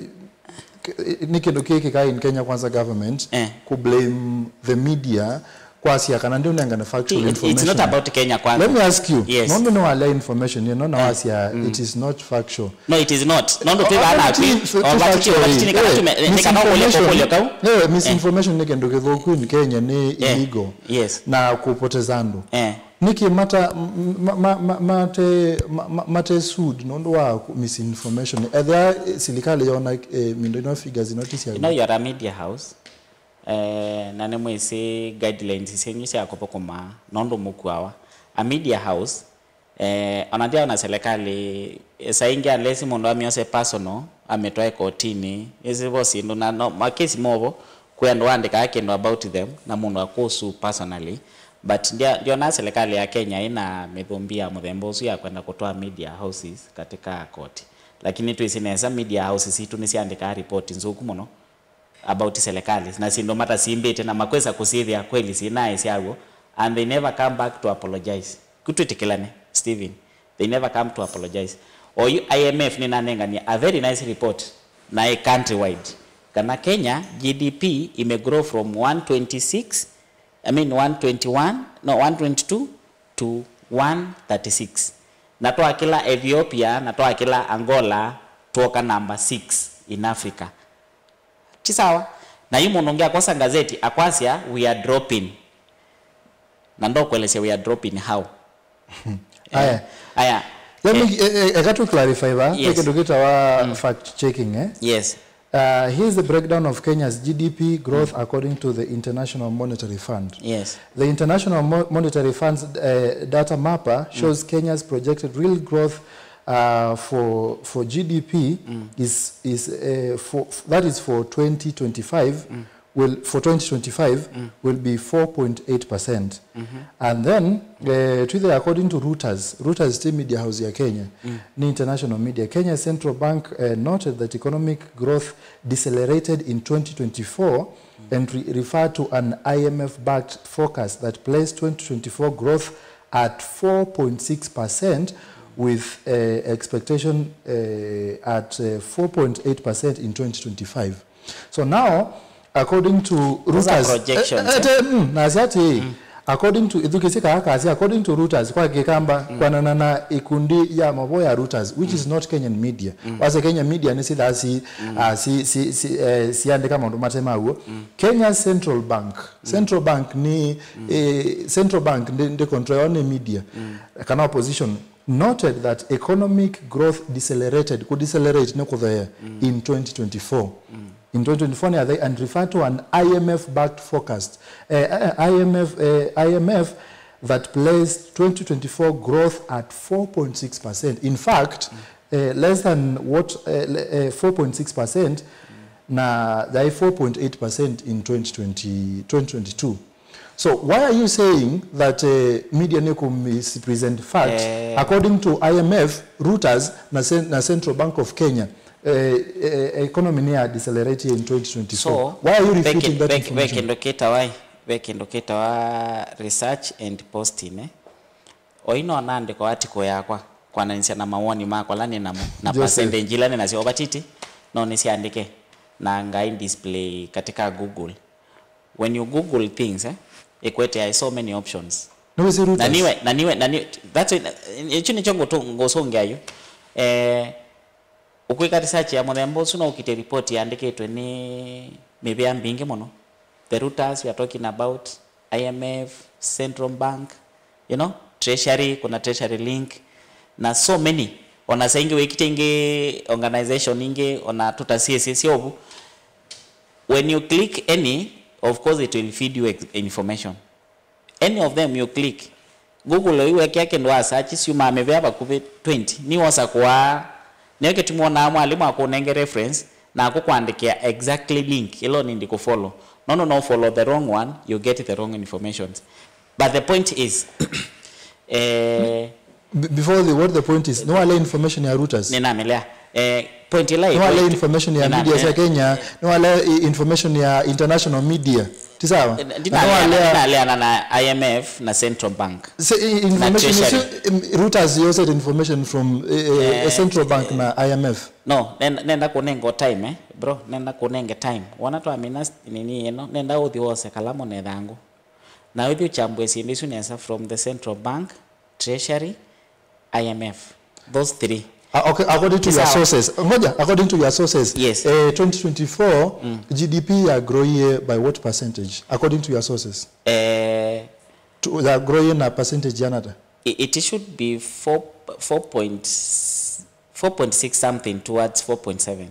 k- nĩ kĩndũ kĩĩ kĩkaa in Kenya Kwanza government, Eh. Ku blame the media, kwasya kana ndiũnengane factual It- it's not information. About Kenya Kwanza. Let me ask you, Yes. Nũndũ nĩwalea information ĩno na wasya it is not factual. No, it is not. Nũndũ twĩ vaa naku. Ti- ti- O ti vati factual, kĩo vati nĩ kana eh, tume nĩ kana ũkũlye misinformation. Kũkũlyo kau. Eh, misinformation nĩ kĩndũ kĩthũku in Kenya, nĩ Eh, illegal. Yes. Na kũpoteza andũ. Eh. Nĩkĩ mata- m- ma- ma- ma- mate ma- ma- mate sued nũndũ wa ku- misinformation? Ethĩa, eh, silikalĩ yona, eh, Mindo, ino figures ino ti sya You know, you are a media house. Eh, na nĩ mwĩsĩ guidelines syenyu sya kũthũkũma nũndũ mũkuawa. A media house, eh, ona ndia ona serikali, eh, saa ingĩ unless mũndũ amĩose personal, amĩtwae kotini, ĩsĩ vo syĩndũ na no, makesi movo, kwĩ andũ waandĩkaa kĩndũ about them, na mũndũ akũsue personally. But ndia- ndiona serikali ya Kenya ĩna mĩthũmbi ya mũthemba ũsu ya kwenda kũtwaa media houses katika koti. Lakini twĩsĩ nesa media houses sitũ nĩsyandĩkaa report nzũku mũno about serikali na syĩndũ matasimbĩte na makwĩsa kũsyĩthĩa kweli syĩnaĩ syaw'o, and they never come back to apologize. Ku twĩtĩkĩlane, Stephen, they never come to apologize. Oyu I M F nĩnanenganie a very nice report, naĩ countrywide, kana Kenya G D P ime grow from one twenty-six, I mean one twenty-one, no, one twenty-two to one thirty-six. Na twakĩla Ethiopia, na twakĩla Angola, twoka number six in Africa. Ti sawa? Na yu mũndũ ũngĩ akosa ngazeti, akwasya, "We are dropping." Na ndokuelesya, "We are dropping how?" Aya. Aya. Let me, Eh, eh, eh, eka tu clarify va, Yes. Kĩndũ kĩtawa fact checking, eh? Yes. Uh, here's the breakdown of Kenya's G D P growth according to the International Monetary Fund. Yes. The International Mo- Monetary Fund's uh, data mapper shows Kenya's projected real growth uh, for for G D P is is uh, for that is for twenty twenty-five will for twenty twenty-five will be four point eight percent. And then uh, to the according to Reuters, Reuters ti media house ya Kenya, ni international media. Kenya's central bank uh, noted that economic growth decelerated in twenty twenty-four and re- referred to an I M F backed forecast that placed twenty twenty-four growth at four point six percent with uh, expectation uh, at uh, four point eight percent in twenty twenty-five. So now, according to Those are Reuters, projections, eh, eh? eh, mm, na sya ati, according to, ithukĩsye kaa kasya, according to Reuters, kwa Kĩkamba, kwanana na ikundi ya mavo ya Reuters, which is not Kenyan media. Wase Kenyan media nĩ sithaa si, ah, si, si, si, eh, siandĩka maũndũ mate maw'o. Kenya's central bank, central bank ni, eh, central bank ndi, ndi control yao ni media, kana opposition, noted that economic growth decelerated, ku decelerate ni kuthoea, in twenty twenty-four. In twenty twenty-four ni athai and referred to an I M F backed forecast. Eh, eh, I M F, eh, I M F that placed twenty twenty-four growth at four point six percent. In fact, eh, less than what, eh, le- eh, four point six percent, na they four point eight percent in twenty twenty, twenty twenty-two. So why are you saying that uh, media nĩkũ misrepresent fact? Eh. According to I M F, Reuters na, cen- na Central Bank of Kenya, eh, eh, economy nĩ ya decelerate in twenty twenty-four. So, why are you refuting that information? Ve kĩndũ kĩtawa, ve kĩndũ kĩtawa research and posting, eh? Oyu no naandĩka article yakwa kwananĩsya na mawoni makwa ala nĩ namo na Joseph. Percentage ila nĩ nasyo ovatiti, no nĩsyandĩke na ngai display katika Google. When you Google things, eh, ĩkwetea so many options. Nĩwĩsĩ Reuters? Na niwe, na niwe, na niwe, that's why, ĩkyo nĩkyo ngũtũ- ngũsũngĩa yu. Eh, ũkwĩka research ya mũthemba ũsu no ũkite report yandĩkĩtwe nĩ mĩvĩa mbingĩ mũno. The Reuters we are talking about, I M F, Central Bank, you know, Treasury, kuna Treasury Link, na so many. Ona saa ingĩ wĩkite ingĩ organization ingĩ, ona tũtasiĩsĩ syovu. When you click any, of course it will feed you ex- information. Any of them you click. Google ũiwekea kĩndũ wa search syumaa mĩvea vakuvĩ twenty. Nĩwosa kũaa. Nĩyo kĩtumi wonaa mwalimũ akũnenge reference na akũkwandĩkĩa exactly link ĩla ũnindi kũfollow. Nono no follow the wrong one, you get the wrong informations. But the point is, eh, B- before the, what the point is, nĩwalea information ya Reuters? Nĩnamĩlea. Eh, point ĩla ĩ- Nĩwalea point- information ya media nĩnamĩlea. Sya Kenya, nĩwalea i- information ya international media. Ti sawa? Eh, na ndinalea- nĩwalea- ndinaleana na I M F na Central Bank. Se- i- na information Treasury. Isu, im- Reuters yosete information from eh, eh, Eh, Central Bank na I M F. No, nenda, nenda kũnenga time, eh? Bro, nenda kũnenge time. Wona twamina s- nini ĩno, nenda ũthi wose kalamu na ĩthangũ. Na ũthi ũchambue syĩndũ isu nesa from the Central Bank, Treasury, I M F. Those three. Ah, okay, according to your sources. Ngoja, according to your sources. Yes. Eh, twenty twenty-four, G D P ya growie by what percentage? According to your sources. Eh, to, ya growie na percentage yanata? I- it should be four, four point, four point six something towards four point seven.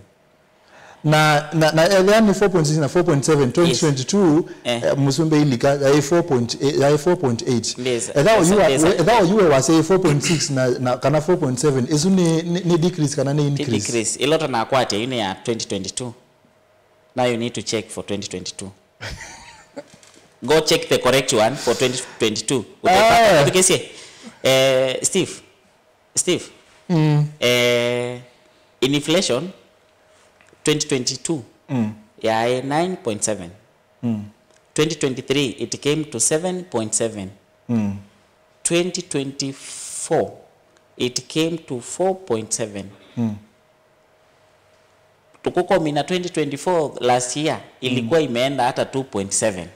Na, na, na ethĩa nĩ four point six na four point seven, twenty twenty-two, eh, mũsumbĩ ilika yaĩ four point eight, yaĩ four point eight. Ethĩa ũyũe wasyaĩ four point six na, na kana four point seven, ĩsu nĩ, nĩ, nĩ decrease kana nĩ increase? Decrease. Ĩla ũtanakwatya yu nĩ ya twenty twenty-two. Now you need to check for twenty twenty-two. Go check the correct one for twenty twenty-two. Ũtethukĩsye. Eh, Steve, Steve, eh, inflation twenty twenty-two yaĩ nine point seven. Twenty twenty-three it came to seven point seven. Twenty twenty-four it came to four point seven. Tukukomina twenty twenty-four last year ilikuwa imeenda hata two point seven.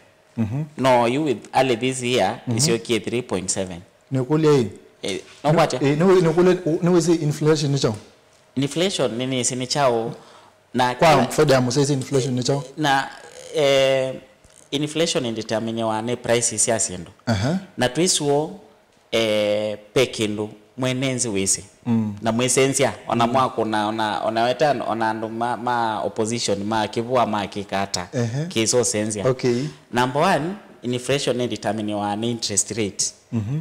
No, you with early this year isyokie three point seven. Nĩkũlya ĩ? Eh, no kwatya? Eh, nĩ- nĩkũlya, nĩwĩsĩ inflation nĩ kyaũ? Inflation nĩ nĩsĩ nĩ kyaũ? Na kwa kĩla- faida ya mũsyaĩĩsya, inflation nĩ kyaũ? Na eh, inflation indeterminiwa nĩ prices sya syĩndũ. Aha. Na twĩsũo eh, pe kĩndũ mwene nzĩ wĩsĩ. Na mwĩsenzya, ona mwakũna, ona, ona weta, ona andũ ma, ma opposition ma kĩvũa ma kĩkata, kĩsosenzya. Okay. Number one, inflation nĩ determiniwa nĩ interest rate.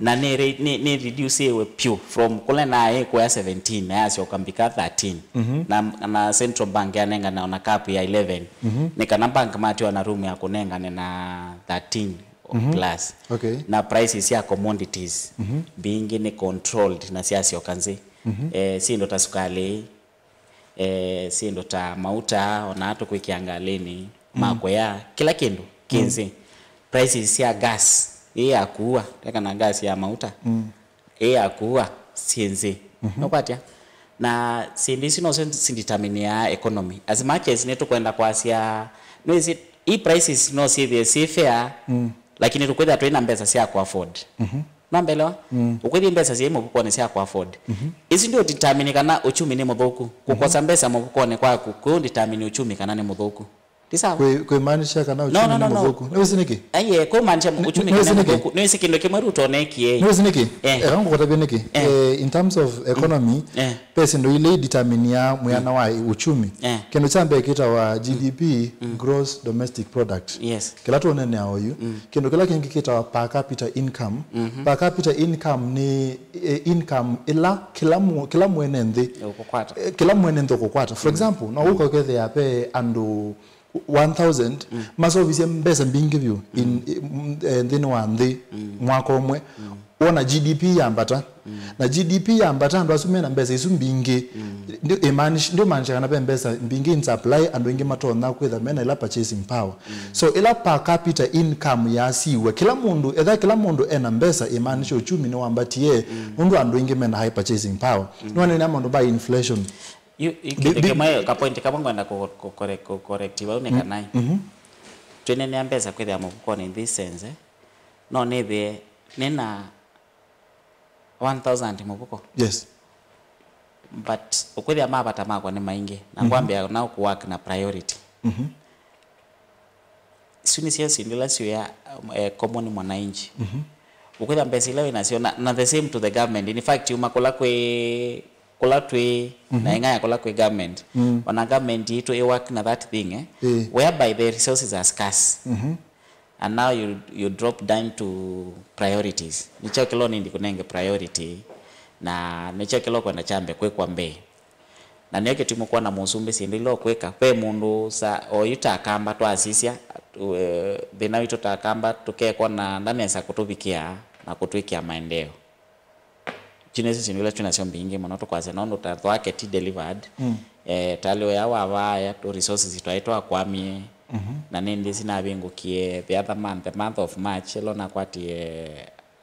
Na nĩ, nĩ, nĩ reduceiwe pyu from kũla naĩ kũya seventeen, na yasyoka mbika thirteen. Na, na Central Bank yanengana ona cap ya eleven. Nĩ kana bank matiwa na room ya kũnengane na thirteen plus. Okay. Na prices sya commodities mbingĩ nĩ controlled na syasyoka nzĩ. Eh, syĩndũ ta sukalĩ, eh, syĩndũ ta mauta, ona tũkwĩkĩa ngalĩnĩ, ma kũya, kĩla kĩndũ kĩ nzĩ. Prices sya gas, ĩĩ ya kuua, tekana gas ya mauta, ĩĩ ya kuua, syĩ nzĩ. Nũkwatya? Na syĩndũ isu nosyo sindeterminĩaa economy. As much as nĩtũkwenda kwasya, nĩwĩsĩ, i prices no syĩthĩe syĩ fair, lakini tũkwĩthĩa twĩ na mbesa sya kũafford. Nambelewa? Ũkwĩthĩa mbesa syĩ mũvukonĩ sya kũafford. Isu ndio determine kana uchumi nĩ mũthũku. Kũkosa mbesa mũvukonĩ kwaku, kwĩ determine uchumi kana nĩ mũthũku. Ti sawa? Kwĩ, kwĩmaanisha kana uchumi nĩ mũthũku. Nĩwĩsĩ nĩkĩ? Aiye, kwĩmaanisha uchumi kana nĩ mũthũku. Nĩwĩsĩ kĩndũ kĩmwe Ruto nekie? Nĩwĩsĩ nĩkĩ? Eh. Eka ngũkũtavye nĩkĩ? Eh, in terms of economy, eh, pesa ndo ile determinia mwiana wa uchumi. Eh. Kĩndũ kya mbee kĩtawa G D P, gross domestic product. Yes. Kĩla tũnenea oyu. Kĩndũ kĩla kĩngĩ kĩtawa per capita income. Per capita income nĩ, eh, income ĩla kĩla mũ-, kĩla mwene nthĩ, eh, kĩla mwene nthĩ ũkũkwata. For example, no ũkokethĩa pe andũ one thousand, maseũvisye mbesa mbingĩ vyũ in, mm, eh, nthĩnĩ wa nthĩ mwaka ũmwe. Wona G D P yambata. Na G D P yambata, andũ asu mena mbesa isu mbingĩ. Ndi-, imaanisha, ndĩmaanisha kana ve mbesa mbingĩ in supply, andũ aingĩ matonya kwĩtha mena ila purchasing power. So ila per capita income yasiw'a, kĩla mũndũ, etha kĩla mũndũ ena mbesa, imaanisha uchumi nĩwambatie, nũndũ andũ aingĩ mena high purchasing power. Nĩwanene maũndũ ma inflation. Yu, yu, bi-, kĩndũ bi- kĩmwe, ka point kamwe ngwenda kũ-, kũ-, correct, kũ-, correct vau nĩ kana twĩnenea mbesa kwĩthĩa mũvukonĩ in this sense, eh? No nĩthĩe nĩna one thousand mũvuko. Yes. But ũkwĩthĩa mavata makwa nĩ maingĩ, na ngwambĩa na kũwork na priority. Isu nĩsyo syĩndũ ila syũya, um, eh, common mwananchi. Ũkwĩtha mbesa ila wĩ nasyo, na, na the same to the government. In fact, uma kũla kwĩ, kũla twĩ, na ĩng'aya kũla kwĩ government. Ona government yitũ ĩ work na that thing, eh? Whereby the resources are scarce. And now you, you drop down to priorities. Nĩkyo kĩla nĩndi kũnenge priority, na nĩkyo kĩla kwenda kyambe kwĩkwa mbee. Na nĩyo kĩtumi kwona mũsumbĩ syĩndũ ila ũkwĩka. Ve mũndũ sa, oyu ta Akamba twasisya, eh, thĩna witũ ta Akamba tũkekwa na ndanesa kũtũvikĩa na kũtwĩkĩa maendeeo. Isu nĩsyo syĩndũ ila twĩ nasyo mbingĩ mũno tũkwasya, nũndũ ta thwake ti delivered. Eh, talĩ ũya wa vaaya, tũ resources twaĩ twakwamie, na nĩndĩ sinavingũkie the other month, the month of March, ĩla nakwatie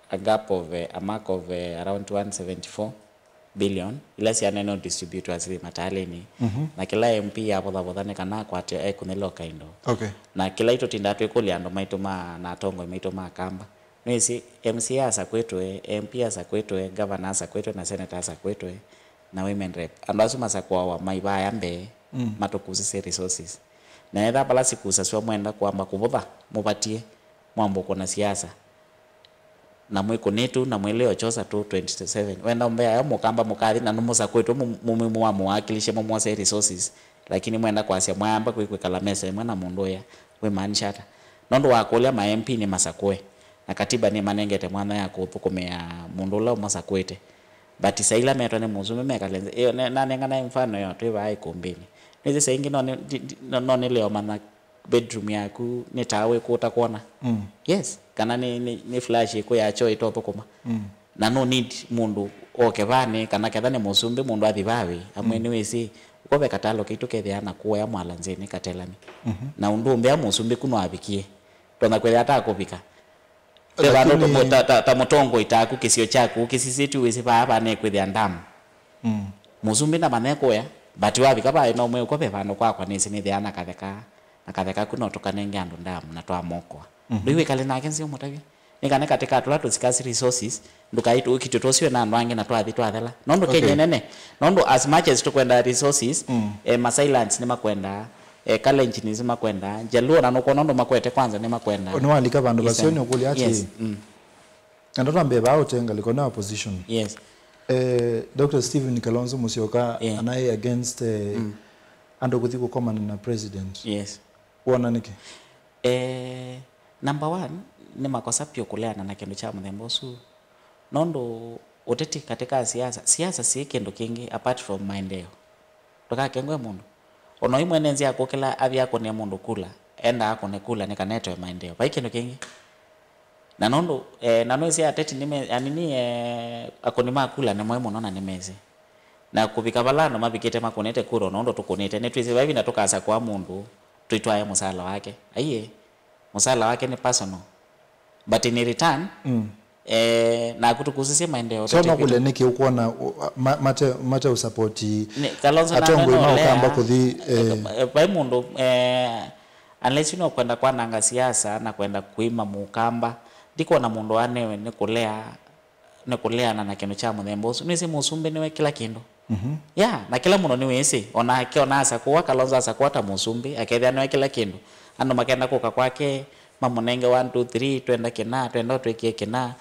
a gap of, eh, a mark of, eh, around one seventy-four billion, ila syanene ũdistributwa syĩ matalĩnĩ. Na kĩla M P avũthavũtha nĩ kana akwate ekũnĩla ũkaindo. Okay. Na kĩla itũtindaa twĩkũlya andũ maitũ ma, na atongoi maitũ ma Akamba. Nĩwĩsĩ M C A asakwĩtwe, M P asakwĩtwe, governor asakwĩtwe, na senator asakwĩtwe, na women rep. Andũ asu masakũawa mai vaaya mbee, matũkusisye resources. Na etha vala sikusasw'a mwenda kwamba kũvũtha, mũvatie, mwambũkũ na siasa. Na mwĩkũnĩtu, na mwĩlĩ ochosa tu twenty seven. Wenda ũmbea yo mũkamba mũkathi, na nũmũsakwĩtwe mũ-, mũmwĩmũ wa mũwakilishe mũmwose resources. Lakini mwenda kwasya mwayamba kwĩ kwĩkala mesa ĩmwe na mũndũ ũya, wĩmaanisha ata? Nũndũ wa kũlya ma M P nĩ masakũe. Na katiba nĩmanengete mwanya ya kũthũkũmĩa mũndũ ũla ũmasakũĩte. But saa ila metwa nĩ mũsumbĩ mekale nzĩ, ĩyo ne-, nanengana mfano yo twĩ vaa ikumbĩnĩ. Nĩsĩ saa ingĩ no nĩ, ndi-, ndi-, no, no nĩleo manya bedroom yaku nĩ taa wĩkũ ũtakwona. Yes, kana nĩ, nĩ, nĩ flash ĩkũ ya choo ĩtothũkũma. Na no need mũndũ oke vaa nĩ kana ketha nĩ mũsumbĩ mũndũ athi vaa wĩ amwe nĩwĩsĩ, ũko ve katalo kaitũ kethĩaa na kũoya mwala nzĩnĩ katelani. Na ũndũ ũmbea mũsumbĩ ku no avikie. Tona kwĩthĩa atakũvika. Ve vandũ ta, lakini ta, ta, ta mũtongoi taku kĩsio kyaku kĩsisĩtw'e wĩsĩ vaa vanekwĩthĩa ndamu. Mũsumbĩ ndamanya kũya, but wavika vaĩ no mwĩũko ve vandũ kwakwa nĩsĩ nĩthĩaa na katheka, na katheka ku no tũkanenge andũ ndamu na twamokoa. Ndũi wĩkale nake nzĩ ũmũtavya. Nĩ kana katĩ ka tũla tũsikasi resources, ndũkaitũkitwe tũsiwe na andũ angĩ na twathi twathela. Nũndũ Kenya nene, nũndũ as much as tũkwenda resources, eh, ma silence nĩ makwenda, eh, Kalenjin nĩ makwenda, Jaluo na nũkwona ũndũ makwete kwanza nĩ makwenda. Nĩwalika vandũ vaseo nĩ ũkũlya atĩ, na ndatwambie vaa ũte ngalĩko na opposition. Yes. Eh, Doctor Stephen Kalonzo Musyoka anaĩ against, eh, andũ kũthi kũkomana na president. Yes. Wona nĩkĩ? Eh, number one, nĩ makosa pyũ kũleana na kĩndũ kya mũthemba ũsu. Nũndũ ũteti katĩ ka siasa, siasa syĩ kĩndũ kĩngĩ apart from maendeeo. Ndũkakengwe mũndũ. Ona ũyu mwene nzĩa akũkĩla athi akũnĩe mũndũ kula, enda akũne kula nĩ kana etoe maendeeo. Vai kĩndũ kĩngĩ. Na nũndũ, eh, na nũĩsĩ ateti nĩme-, anini, eh, akũni ma kula nĩ moĩ mũno na nĩmesĩ. Na kũvika vala andũ mavikĩte makũnĩte kura, ona ũndũ tũkũnĩte, nĩtwĩsĩ vai ĩvinda tũkasakũa mũndũ, tũitwae mũsala wake. Aiee, mũsala wake nĩ personal. But in return, eh, naku tũkusisye maendeeo. So no kũle nĩkĩ ũkwona, uh, ma-, mate, mate ũsapoti atongoi ma Ũkamba kũthi, eh, eh, vai mũndũ, eh, unless you know kwenda kwananga siasa na kwenda kuima Mũkamba, ndikwona mũndũ anewe nĩ kũlea, nĩ kũleana na kĩndũ kya mũthemba ũsu. Nĩsĩ mũsumbĩ nĩwe kĩla kĩndũ. Yeah, na kĩla mũndũ nĩwĩsĩ, onake ona asakũwa, Kalonzo asakũwa ta mũsumbĩ, akethĩa nĩwe kĩla kĩndũ. Andũ makenda kũka kwake, mamũnenge one, two, three, twenda kĩna, twenda ũtwĩkie kĩna.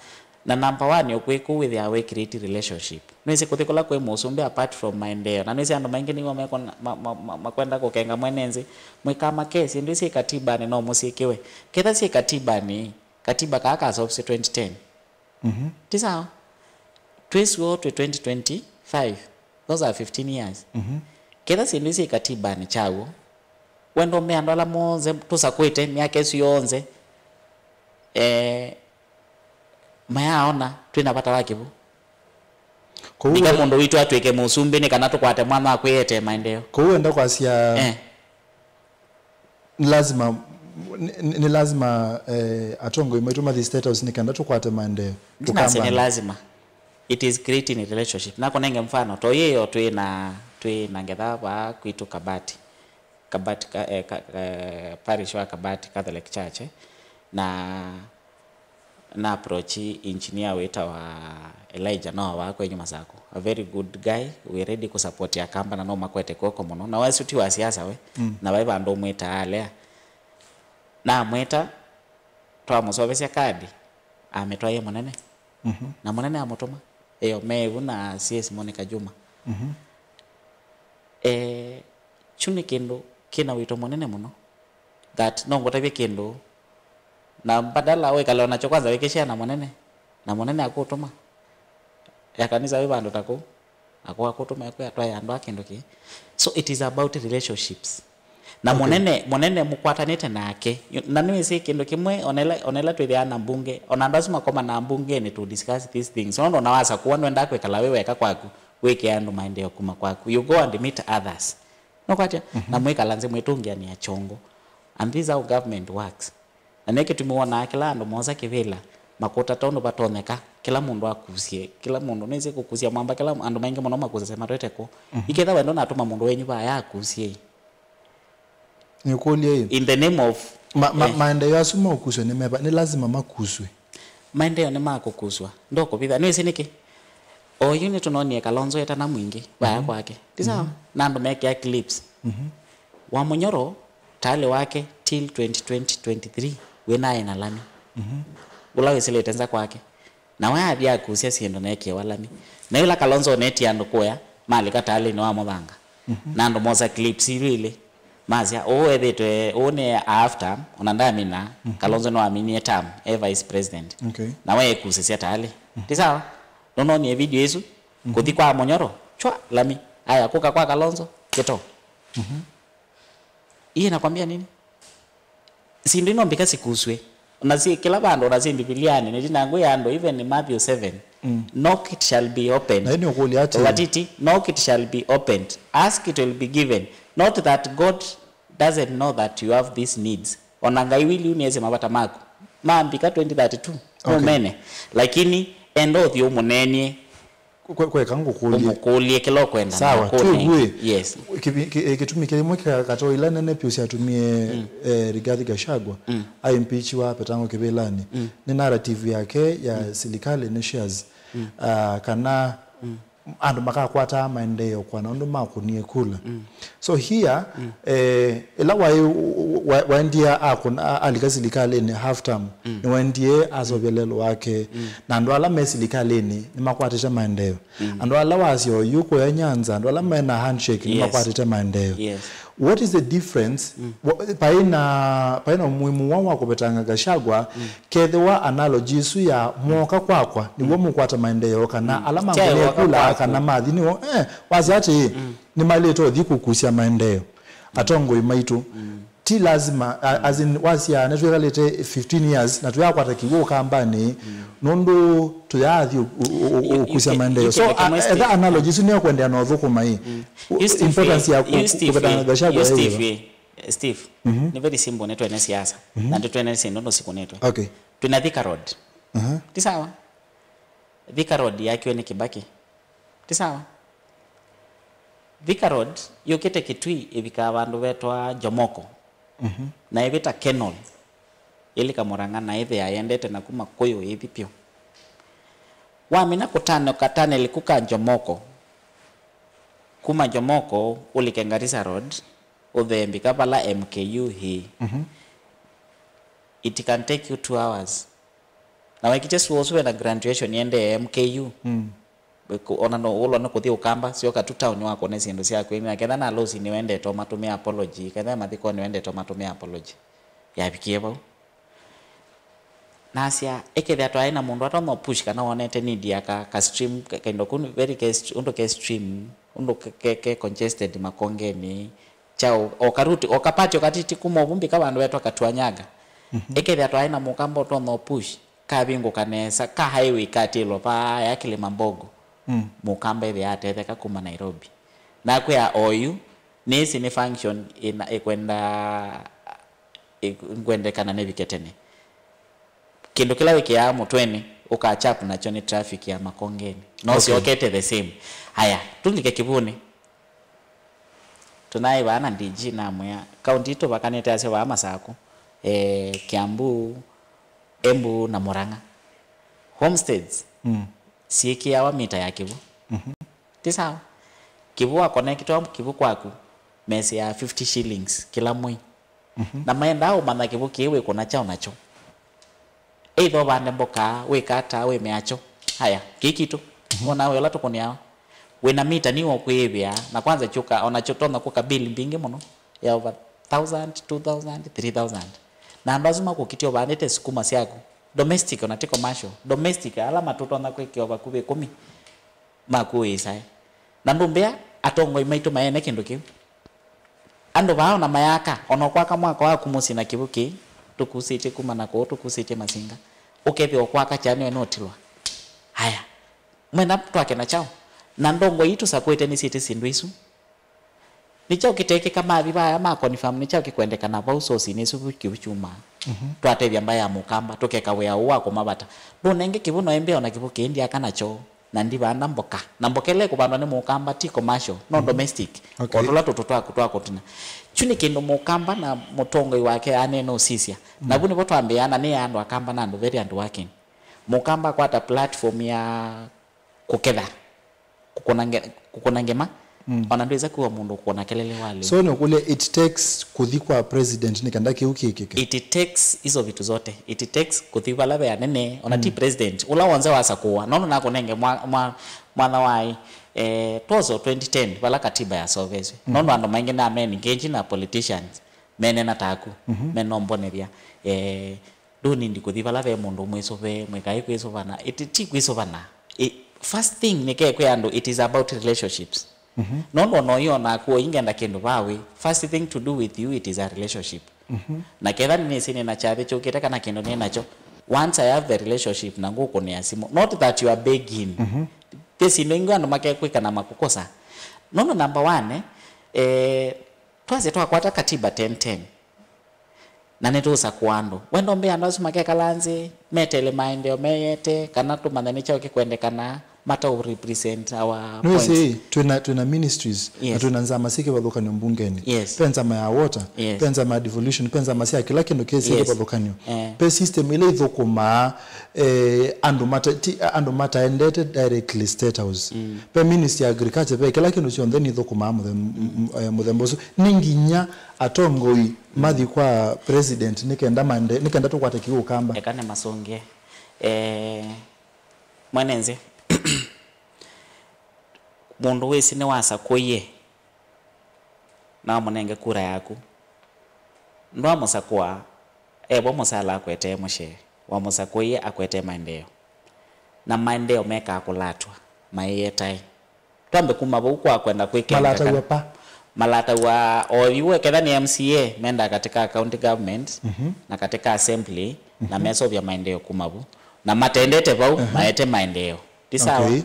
Na number one, ũkwĩ kũu wĩthĩawa wĩ create relationship. Nĩwĩsĩ kũthi kũla kwĩ mũsumbĩ apart from maendeeo. Na nĩwĩsĩ andũ maingĩ nĩw'o mekona-, ma-, ma-, ma-, makwenda kũkenga mwene nzĩ. Mwĩkama kesi, ndwĩsĩ katibanĩ no mũsyĩkĩwe. Ketha syĩ katibanĩ, katiba kaa kasovisye twenty ten. Ti sawa? Twĩ suo twĩ twenty twenty-five. Those are fifteen years. Ketha syĩndũ isu syĩ katibanĩ kyaw'o, Wendo me andũ ala monthe tũsakũĩte myaka ĩsu yonthe, eh, mayaona twĩ na vata wa kĩvu. Kũu ika we- mũndũ witũ atw'ĩke mũsumbĩ nĩ kana tũkwate mwanya wa kwĩetee maendeeo. Kũu wenda kwasya Eh. Nĩ lazima, nĩ, nĩ, nĩ lazima, eh, atongoi maitũ mathi State House nĩ kenda tũkwate maendeeo. Ndinasya nĩ tũkambana. Lazima. It is creating a relationship. Nakũnenge mfano, to yĩyo twĩ na, twĩ na ngetha vaa kwitũ Kabati. Kabati ka, eh, ka, eh, parish wa Kabati Catholic Church, eh, na na approach engineer wĩtawa Elijah Noah wa kwenyu Masako. A very good guy, we ready kũ support Akamba na no makwete kw'oko mũno. Na wesu ti wa siasa we, Mm. na vai vandũ ũmwĩtaa alea. Namwĩta, twamũsovesya kadi, amĩtwaie mũnene. Mhm. Na mũnene amũtũma. Ĩyo mevu na C S Monica Juma. Mhm. Eh, kyu nĩ kĩndũ kĩna wĩto mũnene mũno. That no ngũtavye kĩndũ, na mbadala wĩkale o nakyo kwanza wĩkĩshare na mũnene, na mũnene akũtũma ya kanisa wĩ vandũ ta kũu, akwa akũtũma ekwĩa twae andũ a kĩndũ kĩ. So it is about relationships. Na Okay. mũnene, mũnene mũkwatanĩte nake. You- na nĩwĩsĩ kĩndũ kĩmwe, onela, onela twĩthĩaa na mbunge, ona andũ asu makomanaa mbungenĩ to discuss these things. Nũndũ ona wasakũwa nwendaa kwĩkala wĩ weka kwaku, wĩkĩa andũ maendeeo kuma kwaku, you go and meet others. Nũkwatya? Mhm. Na mwĩkala nzĩ mwĩtũngĩanĩa kyongo. And this is how government works. Na nĩ kĩtumi wonaa kĩla andũ moosa kĩvĩla, makũta tondũ vatonyeka, kĩla mũndũ akusye, kĩla mũndũ nĩsĩ kũkusya mwamba, kĩla andũ maingĩ mũno makusasya matwete kũ. Mhm. Iketha wendo natũma mũndũ wenyu vaya akusye. Nĩkũlye ĩ. In the name of Ma, ma, eh. Maendeeo asu maũkuswe nĩ meva? Nĩ lazima makuswe. Maendeeo nĩ ma kũkuswa. Ndokũvitha. Nĩwĩsĩ nĩkĩ? Oyu nĩtũnonie Kalonzo etana mwingĩ vaya Mhm. kwake. Ti sawa? Mhm. Na andũ mekĩa clips. Mhm. Wa Mũnyoro, taalĩ wake till twenty twenty twenty-three, wĩ naĩ na lami. Mhm. Ũla wĩsĩlĩte nza kwake. Na we athi akusya syĩndũ neekĩwa lami. Na yĩla Kalonzo onetie andũ kũya, malika taalĩnĩ wa mũthanga. Mhm. Na andũ mosa clips ilu ilĩ. Masya, ũũ ethĩtwe, ũũ nĩ a half term, ona ndamina, Mhm. Kalonzo no aminie term, e vice president. Okay. Na we ekusĩsya taalĩ. Mhm. Ti sawa? Nũnonie video ĩsu, Mhm. kũthi kwa Mũnyoro, chwa, lami. Aya, kũka kwa Kalonzo, kĩto. Mhm. Iye nakwambia nini? Syĩndũ ino mbika sikuswe. Na si kila vandu, na si Bibiliani, nĩtinangwĩa andũ, even in Matthew seven, Mm. "Knock, it shall be opened." Na ĩno ũkũlya atĩ? Vatiti, "Knock, it shall be opened. Ask, it will be given." Not that God doesn't know that you have these needs. Ona Ngai wili unĩesĩ mavata maku. Mambika twenty thirty-two. Okay. Mũmene. Lakini enda ũthi ũmũnenie. Kwe-, kweka ngũkũlye. Ũmũkũlye kĩla ũkwenda. Sawa, nakũne. Twĩw'e. Yes. Kĩvi-, kĩ-, eh, kĩtumi kĩmwe kĩkakatwa ila nene vyũ syatumie, Mm. eh, Rigathi Gachagua Mm. aimpeachiwa apetangwa kĩvĩlanĩ. Mm. Nĩ narrative yake ya Mm. silikalĩ nĩ shares. Mm. Ah, kana Mm. andũ makakwataa maendeeo kwa na ũndũ makũnie kula. Mm. So here, Mm. eh, ĩla waĩ, wa-, waendie akũna, a-, alika silikalĩnĩ half term, Mm. nĩwaendie asovya lelo wake. Mm. Na andũ ala me silikalĩnĩ nĩmakwatĩte maendeeo. Mm. Andũ ala wasya oyu kũya Nyanza, andũ ala mena handshake Yes. nĩmakwatĩte maendeeo. Yes. What is the difference? Mm. Wa-, paĩ na, paĩ na mũimu wa, wa kũvetanga Gachagua, Mm. kethĩwa analogy isu ya mwoka kwakwa, nĩw'o Mm. mũkwata maendeeo, kana Mm. ala Kyaĩ mangũnie woka kula, kwaku. Kana mathi nĩw'o, eh, wasya atĩĩ, Mm. nĩmaĩlĩte ũthi kũkusya maendeeo. Atongoi maitũ. Mm. Ti lazima, a-, as in, wasya nĩtwĩkalĩte fifteen years, na tũyakwata kĩw'ũ ũkambanĩ, Mm. nũndũ tũyaathi ũ-, ũ-, ũ-, ũ-, You, ũkusya you, maendeeo. You So, can a-, make etha analogy isu nĩyo kwendeea na ũthũkũma ĩ. Mm. U-, You Steve, importance ya you ku-, Steve, kũvetanga Gachagua you ya Steve, Steve, Mhm. Nĩ very simple, nĩ twene siasa. Mhm. Na nĩ twene syĩndũ nũsikunĩtwe. Okay. Twĩna Thika Road. Aha. Ti sawa? Thika Road yakiwe nĩ Kibaki. Ti sawa? Thika Road yũkĩte Kitui ĩvikaa vandũ vetwa Jomoko. Mhm. Na ĩvĩta Kenol. Ĩlika Murang'a na ĩthĩa yendete na kuma Kũyũ ĩthi pyũ. Wamina kũtanũka taneli kũ ka Jomoko. Kuma Jomoko ũlike Garissa Road, ũthee mbika vala M K U ĩ. Mhm. It can take you two hours. Na waikĩtya sua ũsu wena graduation yendee M K U. Mm. Ku-, ona no ũlwa nĩ kũthi ũkamba, syoka tu town wakone syĩndũ syaku. Na ketha na losi nĩwendete ũmatũmĩa apology, ketha mathiko nĩwendete ũmatũmĩa apology. Yavikie vau. Nasya, ĩkethĩa twaĩ na mũndũ atonya push kana wonete need ya ka, ka stream, ka, kaindo kũu very ke st-, ũndũ ke stream, ũndũ ke, ke, ke congested makongenĩ, kyaũ, o karuti, o kapati, o katiti kuma ũvumbi ka vandũ vetwa Katuanyaga. Ĩkethĩa twaĩ na mũkamba ũtonya ũpush, kavingũka nesa, ka highway katĩlwa vaya Kilima Mbogo. Mũkamba ĩthĩa atetheka kuma Nairobi. Nakwĩa oyu, nĩsĩ nĩ function ĩna, ĩkwenda, ĩkwendekana nĩvike tene. Kĩndũ kĩla wĩkĩaa mũtwenĩ, ũkachap nakyo nĩ traffic ya Makongeni. No Okay. syokete the same. Haya, tũlike Kĩvũnĩ. Tũnaĩ vaa na D G namwĩa, kaunti itũ vakanĩte asya vaa Masakũ, eh, Kiambu, Embu na Murang'a. Homesteads Mm. syĩkĩawa mita ya kĩw'ũ. Mhm. Ti sawa? Kĩw'ũ wa connectwa kĩw'ũ kwaku, mesi ya fifty shillings kĩla mwei. Mhm. Na maendaa ũmanya kĩw'ũ kĩĩ wĩkũna kyaũ nakyo. Either ũvande mboka, wĩka ata, wĩmea kyo. Haya, kĩĩ kitũ. Mhm. Wona wĩ ũla tũkũnĩawa. Wĩna mita nĩ ũkwĩĩvĩa, na kwanza kyũka, ona kyo tonya kũka bill mbingĩ mũno, ya over thousand, two thousand, three thousand. Na andũ asu makũkitĩa ũvandĩte sukuma syaku. Domestic, ona ti commercial. Domestic, ala matũtonya kwĩkĩa vakuvĩ ĩkũmi. Maku wĩsae. Na ndũmbĩa atongoi maitũ maene kĩndũ kĩu. Andũ vaa ona mayaka, ona ũkwaka mwako waku mũsyĩ na kĩw'ũ kĩĩ, tũkusĩtye kuma na kũũ, tũkusĩtye Masinga. Ũkethĩa ũkwaka kyanĩwe nũtilwa. Haya. Mwenda twake na kyaũ? Na ndongoi ii tũsakwĩte nĩsyĩtĩ syĩndũ isu. Nĩ kyaũ kĩtekĩka mathi vaya ma confirm, nĩ kyaũ kĩkwendekana vau source-inĩ ĩsu vu kĩw'ũ kyumaa? Mhm. Twatethya mbaĩ ya mũkamba, tũkeka wĩa ũũ wa kũmavata. Ndũnenge kĩw'ũ no ĩmbĩa ona kĩw'ũ kĩĩ ndyaka nakyo, na ndivanda mboka. Na mboka ĩla ĩkũvandwa nĩ mũkamba ti commercial, no Mhm. domestic. Okay. O tũla tũtũ twaku twa kũtina. Kyu nĩ kĩndũ mũkamba na mũtongoi wake aneena ũsisya. Na Mhm. vu nĩvo twambĩĩa na nĩ ya andũ akamba na andũ very hardworking. Mũkamba akwata platform ya kũketha, kũkũna nge-, kũkũna ngema, Mm. ona ndwĩsa kuwa mũndũ kũkũna kelele wale. So nĩũkũlya, it takes kũthi kwa president nĩ kenda kĩu kĩkĩke? It takes hizo vitu zote. It takes kũthi vala ve anene, ona ti Mm. president. Ũla wonze wasakũwa. Nono nakũnenge mwa, mwa, mwana waĩ, eh, twoso twenty ten, vala katiba yasovetwe. Mm. Nono andũ maingĩ na men engage na politicians, menena taku, Mhm. menombonethya. Eh, Ndũnindi kũthi vala ve mũndũ mwĩsũve, mwĩkai kwĩsũvana. Ĩti ti kwĩsũvana. I, first thing nĩkekwĩa andũ, it is about relationships. Mhm. Nũndũ ona ũyĩ onaku ingenda kĩndũ vawe, first thing to do with you, it is a relationship. Mhm. Na ketha nĩnĩsĩ nĩna kyathĩ kyũkĩte kana kĩndũ nĩ nakyo, once I have the relationship na ngũkũnĩa simũ, not that you are begging. Mhm. Ve syĩndũ ingĩ andũ makekwĩka na makũkosa. Nũndũ number one, eh, twasye twakwata katiba ten ten. Na nĩtũũsakũa andũ. Wenda ũmbĩa andũ asu makekala nzĩ, metele maendeeo meyete, kana tũmanye nĩ kyaũ kĩkwendekana, mataũ represent our points. Nĩwĩsĩ, twĩna, twĩna ministries, na Yes. twĩna nzama syĩ kĩvathũkany'o mbungenĩ. Yes. Ve nzama ya water, Yes. ve nzama ya devolution, ve nzama sya kĩla kĩndũ kĩsĩ Yes. kĩvathũkany'o. Eh. Ve system ĩla ithũkũmaa, eh, andũ mata-, ti, andũ mataendete directly State House. Mm. Ve ministry ya agriculture, ve kĩla kĩndũ kyonthe nĩthũkũmaa mũthem-, m-, m-, eh, mũthemba ũsu. Nĩ nginya atongoi mathi kwa president nĩ kenda mande-, nĩ kenda tũkwate kĩw'ũ kamba. Eka nĩmasũngĩe. Eh, mwene nzĩ, mũndũ wĩsĩ nĩwasakũie na wamũnenge kura yaku. Ndwamũsakũa, e vo mũsala akwetee mũsyĩ, wamũsakũie akwetee maendeeo. Na maendeeo mekaa kũlatwa, maĩetae. Twambe kuma vau kwa kwenda kwĩkenga Malataw'a kana pa? Malataw'a o yu, ketha nĩ M C A, mendaa katika county government, Mhm. na katika assembly, na Mhm. mesovya maendeeo kuma vu. Na matendete vau, Aha. maete maendeeo. Ti sawa? Okay.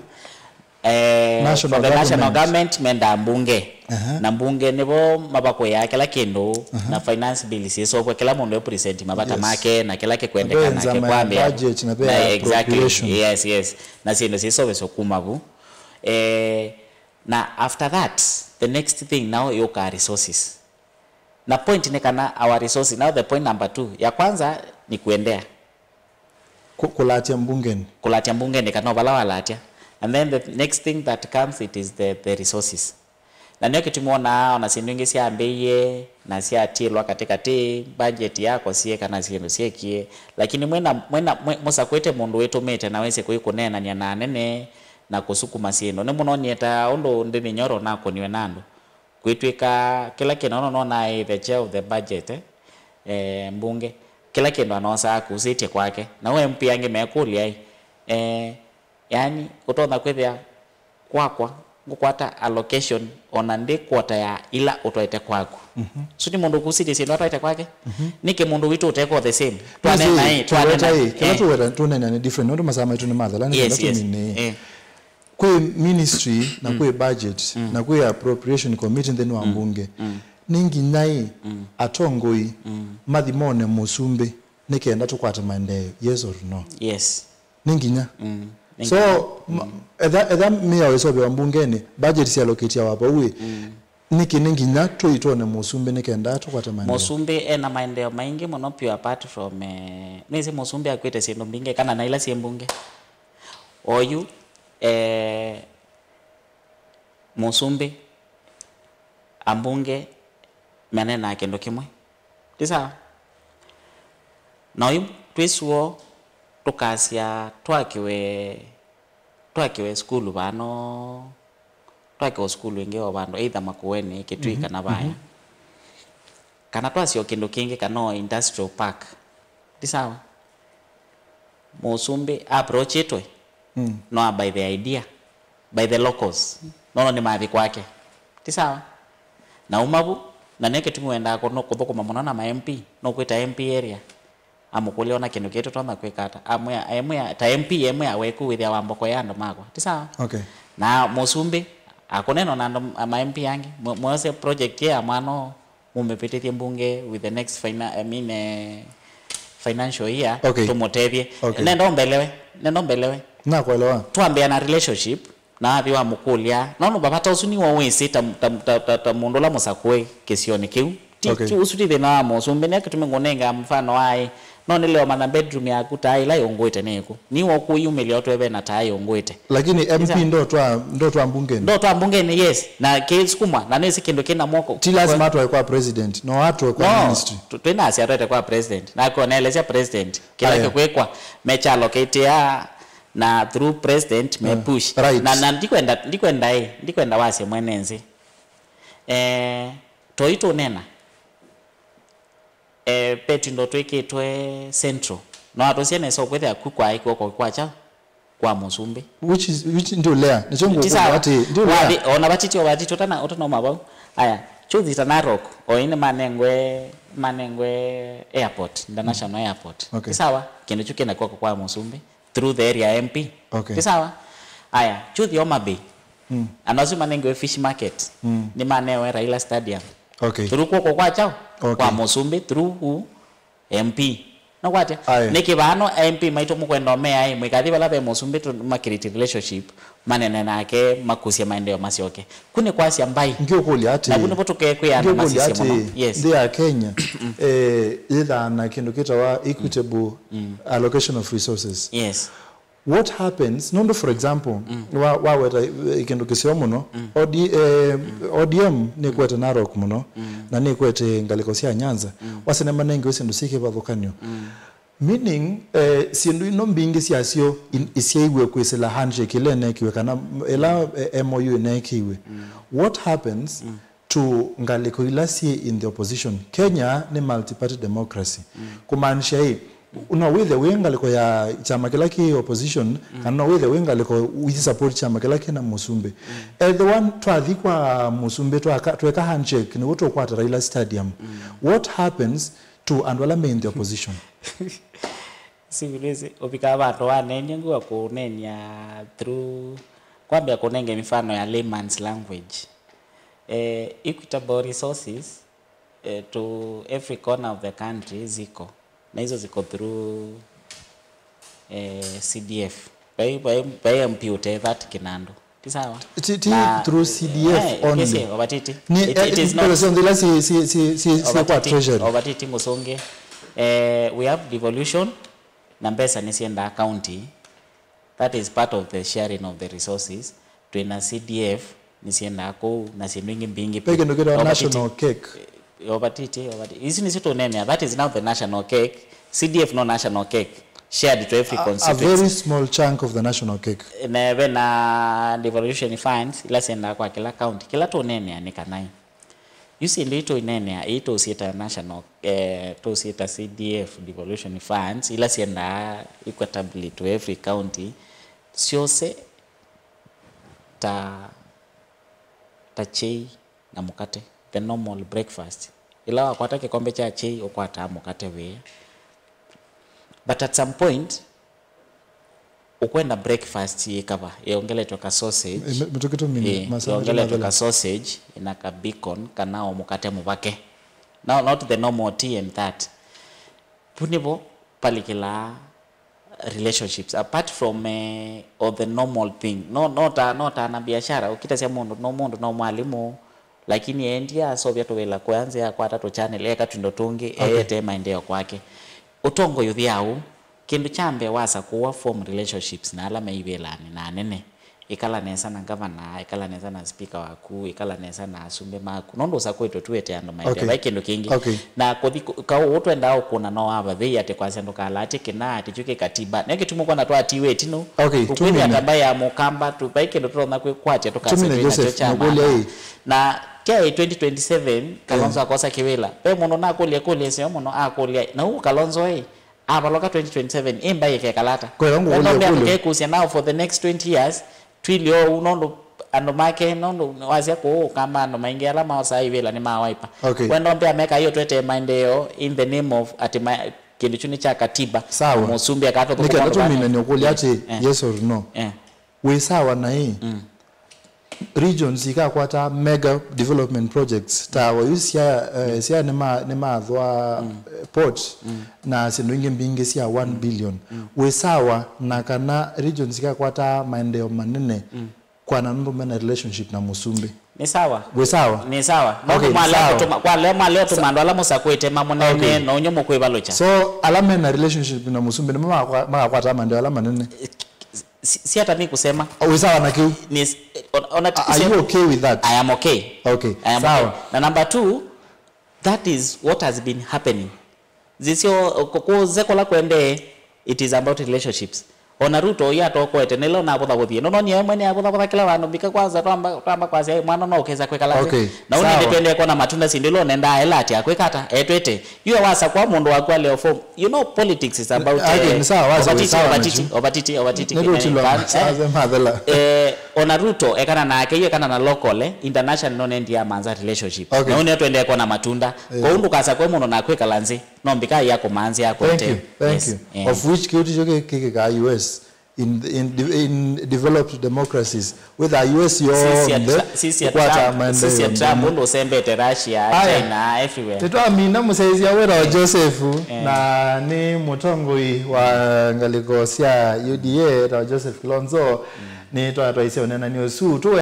Eh, National for the national government. government, mendaa mbunge. Aha. Na mbunge nĩvo mavakũĩaa kĩla kĩndũ, Aha. na finance bill syĩsovwa, kĩla mũndũ e present mavata Yes. make, na kĩla Na kĩkwendekana ve nzama ya kĩkwambĩa. Budget, na ve Na ya exactly. appropriation. Yes, yes. Na syĩndũ syĩsoveswe kuma vu. Eh, na after that, the next thing now yũkaa resources. Na point nĩ kana our resources, now the point number two, ya kwanza ni kuendea. Ku-, kũlatya mbungenĩ. Kũlatya mbungenĩ kana o vala walatya. And then the next thing that comes, it is the, the resources. Na nĩyo kĩtumi wonaa ona syĩndũ ingĩ syambĩie na syatilwa katĩkatĩ, budget yakosie kana syĩndũ syekie. Lakini mwĩna, mwĩna, mwĩ-, mũsakwĩte mũndũ wĩtũmĩte na wĩsĩ kũi kũneenany'a na anene na kũsukuma syĩndũ. Nĩmũnonie ta ũndũ Ndĩni Nyoro nakũniwe na andũ. Kwĩtw'ĩka kĩla kĩndũ, no, no, nonaa the chair of the budget, eh, eh, mbunge. Kĩla kĩndũ anosaa kũsĩtye kwake. Na ũ M P angĩ mekũlya, eh, yani, ũtonya kwĩthĩa kwakwa, ngũkwata allocation ona ndĩ quarter ya ila ũtwaĩte kwaku. Ũsu nĩ mũndũ ũkusĩtye syĩndũ atwaĩte kwake. Nĩkĩ mũndũ witũ ũteko the same? Twanena ĩ, twanena ĩ. Kĩla tũweta tũnena nĩ different nũndũ masaa maitũ nĩ mathela nĩ Yes, kenda yes. tũmine. Eh. Kwĩ ministry na kwĩ budget na kwĩ appropriation committee nthĩnĩ wa mbunge. Nĩ nginya ĩ atongoi mathi mone mũsumbĩ nĩ kenda tũkwate maendeeo, yes or no? Yes. Nĩ nginya. Mm. Nĩ So, nginya. ma- etha, etha mĩao ĩseũvĩwa mbungenĩ, budget syalokĩtiawa vau ĩ, nĩkĩ nĩ nginya tũitwone mũsumbĩ nĩ kenda tũkwate maendeeo? Mũsumbĩ ena maendeeo maingĩ mũno pure apart from, eh, nĩsĩ mũsumbĩ akwĩte syĩndũ mbingĩ kana na ila syĩ mbunge. Oyu, eh, mũsumbĩ, ambunge manenaa kĩndũ kĩmwe. Ti sawa? Na oyu twĩsũo tũkasya twakĩwe, twakĩwe sukulu vano, twakĩwe sukulu ĩngĩ o vandũ, either Makueni, Kitui kana vaya. Kana twasya o kĩndũ kĩngĩ kana o industrial park. Ti sawa? Mũsumbĩ approachĩtwe, no a by the idea, by the locals. Nono nĩ mathi kwake. Ti sawa? Na uma vu, na nĩ kĩtumi wendaa kũ-, kũthũkũma mũno na ma M P, no kwĩta M P area. Amũkũlya ona kĩndũ kĩĩ tũtonya kwĩka ata. Amwĩa, emwĩa, ta M P, emwĩa weku wĩthĩa wa mboko ya andũ makwa. Ti sawa? Okay. Na mũsumbĩ, akũnena na andũ ma M P angĩ, mwe-, mwose project ya mwana ũũ, mumĩvĩtĩthye mbunge with the next fina-, I mean, eh, financial year, Okay. tũmũtethye. Okay. Nenda ũmbelewe, nenda ũmbelewe. Nakwelewa. Twambĩa na relationship, na athi wamũkũlya. Nono vavata ũsu nĩwe wĩsĩ ta, ta, ta, ta, ta mũndũ ũla mũsakũe kĩsionĩ kĩu. Ti, Okay. ti ũsu ti thĩna wa mũsumbĩ, nĩ kĩtumi ngũnenga mfano waĩ. No nĩleo mana bedroom yaku taa ĩla yũngũĩte nĩ ĩkũ? Nĩwe ũkũyumĩlya ũtweve na taa yũngũĩte. Lakini M P Isa. ndotwa, ndotwa mbungeni. Ndotwa mbungeni, yes. Na kĩsukumwa, na nĩsĩ kĩndũ kĩna moko. Ti lazima atwae kwa president, no atwae kwa No, ministry. tu-, twĩnasya atwete kwa president. Na akoneelesya president, kĩla Aya. kĩkwĩkwa, mechalokĩtĩa, na through president, me Mm. push. Right. Na, na ndikwenda, ndikwenda ĩ, ndikwenda wasye mwene nzĩ. Eh, toi tũnena. Eh, ve twindo twĩkĩtwe central. No atũsye nesa ũkwĩthĩa ku kwaĩ kw'oko kwa kyaũ? Kwa mũsumbĩ. Which is, which ndiũlea. Nĩkyo Ti ngũkũlya sawa. Atĩ, ndiũlea. Wathi, ona vatiti, o vatiti, ũtana, ũtanauma vau. Aya, chuthi ta Narok, o ĩnĩ manengwe, manengwe airport, international airport. Okay. Ti sawa? Kĩndũ kyu kĩna kw'oko kwa mũsumbĩ, through the area M P. Okay. Ti sawa? Aya, chuthi Homa Bay. Mm. Andũ asu manengiwe fish market. Mm. Nĩ manewe Raila Stadium. Okay. Through kw'oko kwa kyaũ? Okay. Kwa mũsumbĩ, through who? M P. Nakwatya? Aye. Nĩkĩ vano M P maitũ mũkwenda ũmea ĩ, mwĩkathi vala ve mũsumbĩ tũ-, ma create relationship, manene nake, makusye maendeeo masyoke. Ku nĩ kwasya mbai. Ngĩũkũlya atĩ, Na ku nĩvo tũkekwĩa andũ ngĩũkũlya masisye atĩ, mũno. Yes. nthĩ ya Kenya, eh, yĩthaa na kĩndũ kĩtawa equitable allocation of resources. Yes. What happens, nũndũ, for example, wa, waweta, eh, kĩndũ kĩseo mũno, O D, eh, O D M nĩkwete Narok mũno, na nĩkwete ngalĩko sya Nyanza, wasene manengiwe syĩndũ syĩ kĩvathũkany'o. Meaning, eh, syĩndũ ino mbingĩ syasyo in-, isyaiwe kwĩsĩla handshake ĩla ĩneekiwe, kana ĩla, eh, M O U ĩneekiwe. What happens to ngalĩko ila syĩ in the opposition? Kenya nĩ multi-party democracy. Kũmaanisha ĩ, no wĩthe wĩ ngalĩko ya kyama kĩla kĩ opposition, kana no wĩthe wĩ ngalĩko wĩ support kyama kĩla kĩna mũsumbĩ. Ethĩwa twathi kwa mũsumbĩ, twaka-, tweka handshake, nĩw'o tũkwata Raila Stadium. What happens to andũ ala me in the opposition? Sivilisi, ũvikaa vandũ waneeny'a ngua kũneeny'a through, kwambĩa kũnenge mifano ya layman's language. Eh, equitable resources, eh, to every corner of the country ziko. Na hizo ziko through, eh, C D F. Vai, vai, vai M P ũte that kĩnandũ. Ti sawa? Ti, ti Na, through C D F eh, only. Kesi, ovatiti. Ni, It, eh, it is mbesa not syonthe ila si, si, si, si, si kwa Ovatiti, treasury. Ovatiti ngũsũngĩ. Eh, we have devolution, na mbesa nĩsyendaa county. That is part of the sharing of the resources. Twĩna C D F, nĩsyendaa kũu, na syĩndũ ingĩ mbingĩ. Ve kĩndũ kĩtawa Ovatiti. National cake. Ovatiti, ovatiti. Isu nĩsyo tũneenea. That is now the national cake. C D F no national cake. Shared to every A, a constituency. Very small chunk of the national cake. Na ve na devolution funds, ila syendaa kwa kila county. Kila tũneenea nĩ kanai. Yu syĩndũ ii tũineenea, ii tũsyĩta national, eh, tũsyĩta C D F devolution funds, ila syendaa equitably to every county. Syose ta ta kyei na mũkate, the normal breakfast. Ĩla wakwata kĩkombe kya kyei, ũkwataa mũkate wĩĩ. But at some point, ũkwenda breakfast yĩ kava, yongeletwe ka sausage. Eh, mĩ-, mĩtũkĩ tũmine, eh, masaa yongeletwe mathela. Ka sausage na ka bacon, kana o mũkate mũvake. No, not the normal tea and that. Vu nĩvo palikĩlaa relationships, apart from, eh, all the normal thing. No, no ta, no ta na biashara, ũkitasya mũndũ, no mũndũ, no mwalimũ, lakini eendie asovya tũwĩla kũya nzĩa, akwata tũ channel, eka twindo tũngĩ, okay, eete maendeeo kwake. Ũtongoi ũthĩaa ũu, kĩndũ kya mbee wasakũwa form relationships na ala me ivĩlanĩ na anene. Ĩkala nesa na ngavana, ĩkala nesa na spika waku, ĩkala nesa na asumbĩ maku. Nũndũ ũsakũĩtwe tu wĩte andũ maendeeo, okay, vai kĩndũ kĩngĩ. Okay. Na kũthi kũ-, kaũ ũũ twendaa ũkũna no wavavei atĩ kwasya ndũkalatye kĩna atĩ kyu kĩ katiba. Nĩ kĩtumo kwona twatiwe ĩtinũ. Okay, ũkwĩthĩa tũmine. Kamba ya mũkamba, tu-, vai kĩndũ tũtonya kwĩkwatya tũkasya tũmine twĩ nakyo Joseph, kya nũkũlya maana. Ĩ. Na kyaĩ twenty twenty-seven, Kalonzo, eh, akosa kĩwĩla. Ve mũndũ nakũlya kũlya ĩseo mũno, akũlya, na ũu Kalonzo ĩ, avaloka twenty twenty-seven, ĩ mbaĩ ĩkekala ata? Kwela ngũkũlya ũkũlyo. Wenda ũmbe kũsya now for the next twenty years, twilye ũu nũndũ andũ make, nũndũ wasya kũũ kamba andũ maingĩ ala maosaa ivĩla nĩ ma Wiper. Okay. Wenda ũmbe ameka hiyo twete maendeeo in the name of ati ma-, kĩndũ kyu nĩ kya katiba. Sawa. Mũsumbĩ akatũthũkũma. Nĩkenda tũmine nĩ ũkũlya atĩ, eh, yes or no. Eh. Wĩ sawa na ĩ? Mm. Regions ikakwata mega development projects ta wayu sya, eh, sya nĩma-, nĩmathwa, mm, eh, port, mm, na syĩndũ ingĩ mbingĩ sya one billion. Mm. Wĩ sawa na kana regions ikakwata maendeeo manene, mm, kwana nũndũ mena relationship na mũsumbĩ? Nĩ sawa. Wĩ sawa? Nĩ sawa. Okay, nũndũ mwalea sawa. Kũtũma, kwa leo mwalea ũtũma andũ ala mũsakũĩte mamũnene, okay, na ũnyũ mũkwĩvalũkya. So, ala mena relationship na mũsumbĩ nĩmo makwa-, makakwata maendeeo ala manene? Si, si hata mi kusema. Wĩ sawa na kĩu? Ni, ona, ona ti kusema. Are you okay with that? I am okay. Okay. I am sawa. Okay. Na number two, that is what has been happening. Zisio, ku-, kuze kola kwende, it is about relationships. Ona Ruto ũyũ atokoete, nĩla ũnavũthavũthie. Nono ni mwene avũthavũtha kĩla vandũ mbika kwanza twamba, twamba kwasya, "Ĩ, mwana no ũkesa kwĩkala nthĩ." Okay, sawa. Na ũnĩ nĩtwendee kuona matunda sindilo nenda ela ati akwĩka ata, etwete. Yu wasakwa mũndũ waku aleo form. You know, politics is about, okay, eh, nĩ sawa, wazi, ovatiti, sawa ovatiti, nacho. Ovatiti, ovatiti, nĩ kĩmene, rutilo, eh, mathela. Eh, ona Ruto, ekana nake, yu ekana na local, eh, international, no nendi ya manza relationship. Okay. Na ũnĩ twendee kuona matunda. Eh. Kwa hiyo ndũkasakwe mũndũ na kwĩkala nzĩ, no mbika ya kũmanzĩ ya. Thank you, thank you. Yes, eh. Of which kĩu tikyo kĩ-, kĩkĩkaa U S. In, in, in developed democracies, with the U S yonthe, sisi ya Tra-, sisi ya Trump, maendeleo sisi ya Trump, ndũsembete Russia, aya, China, everywhere. Tĩtwamina mũsyaĩĩsya wĩtawa Joseph, eh, na nĩ mũtongoi wa ngalĩko sya U D A, etawa Joseph Kilonzo, mm, nĩ twatwaisye ũneenani ũsu. Tũwe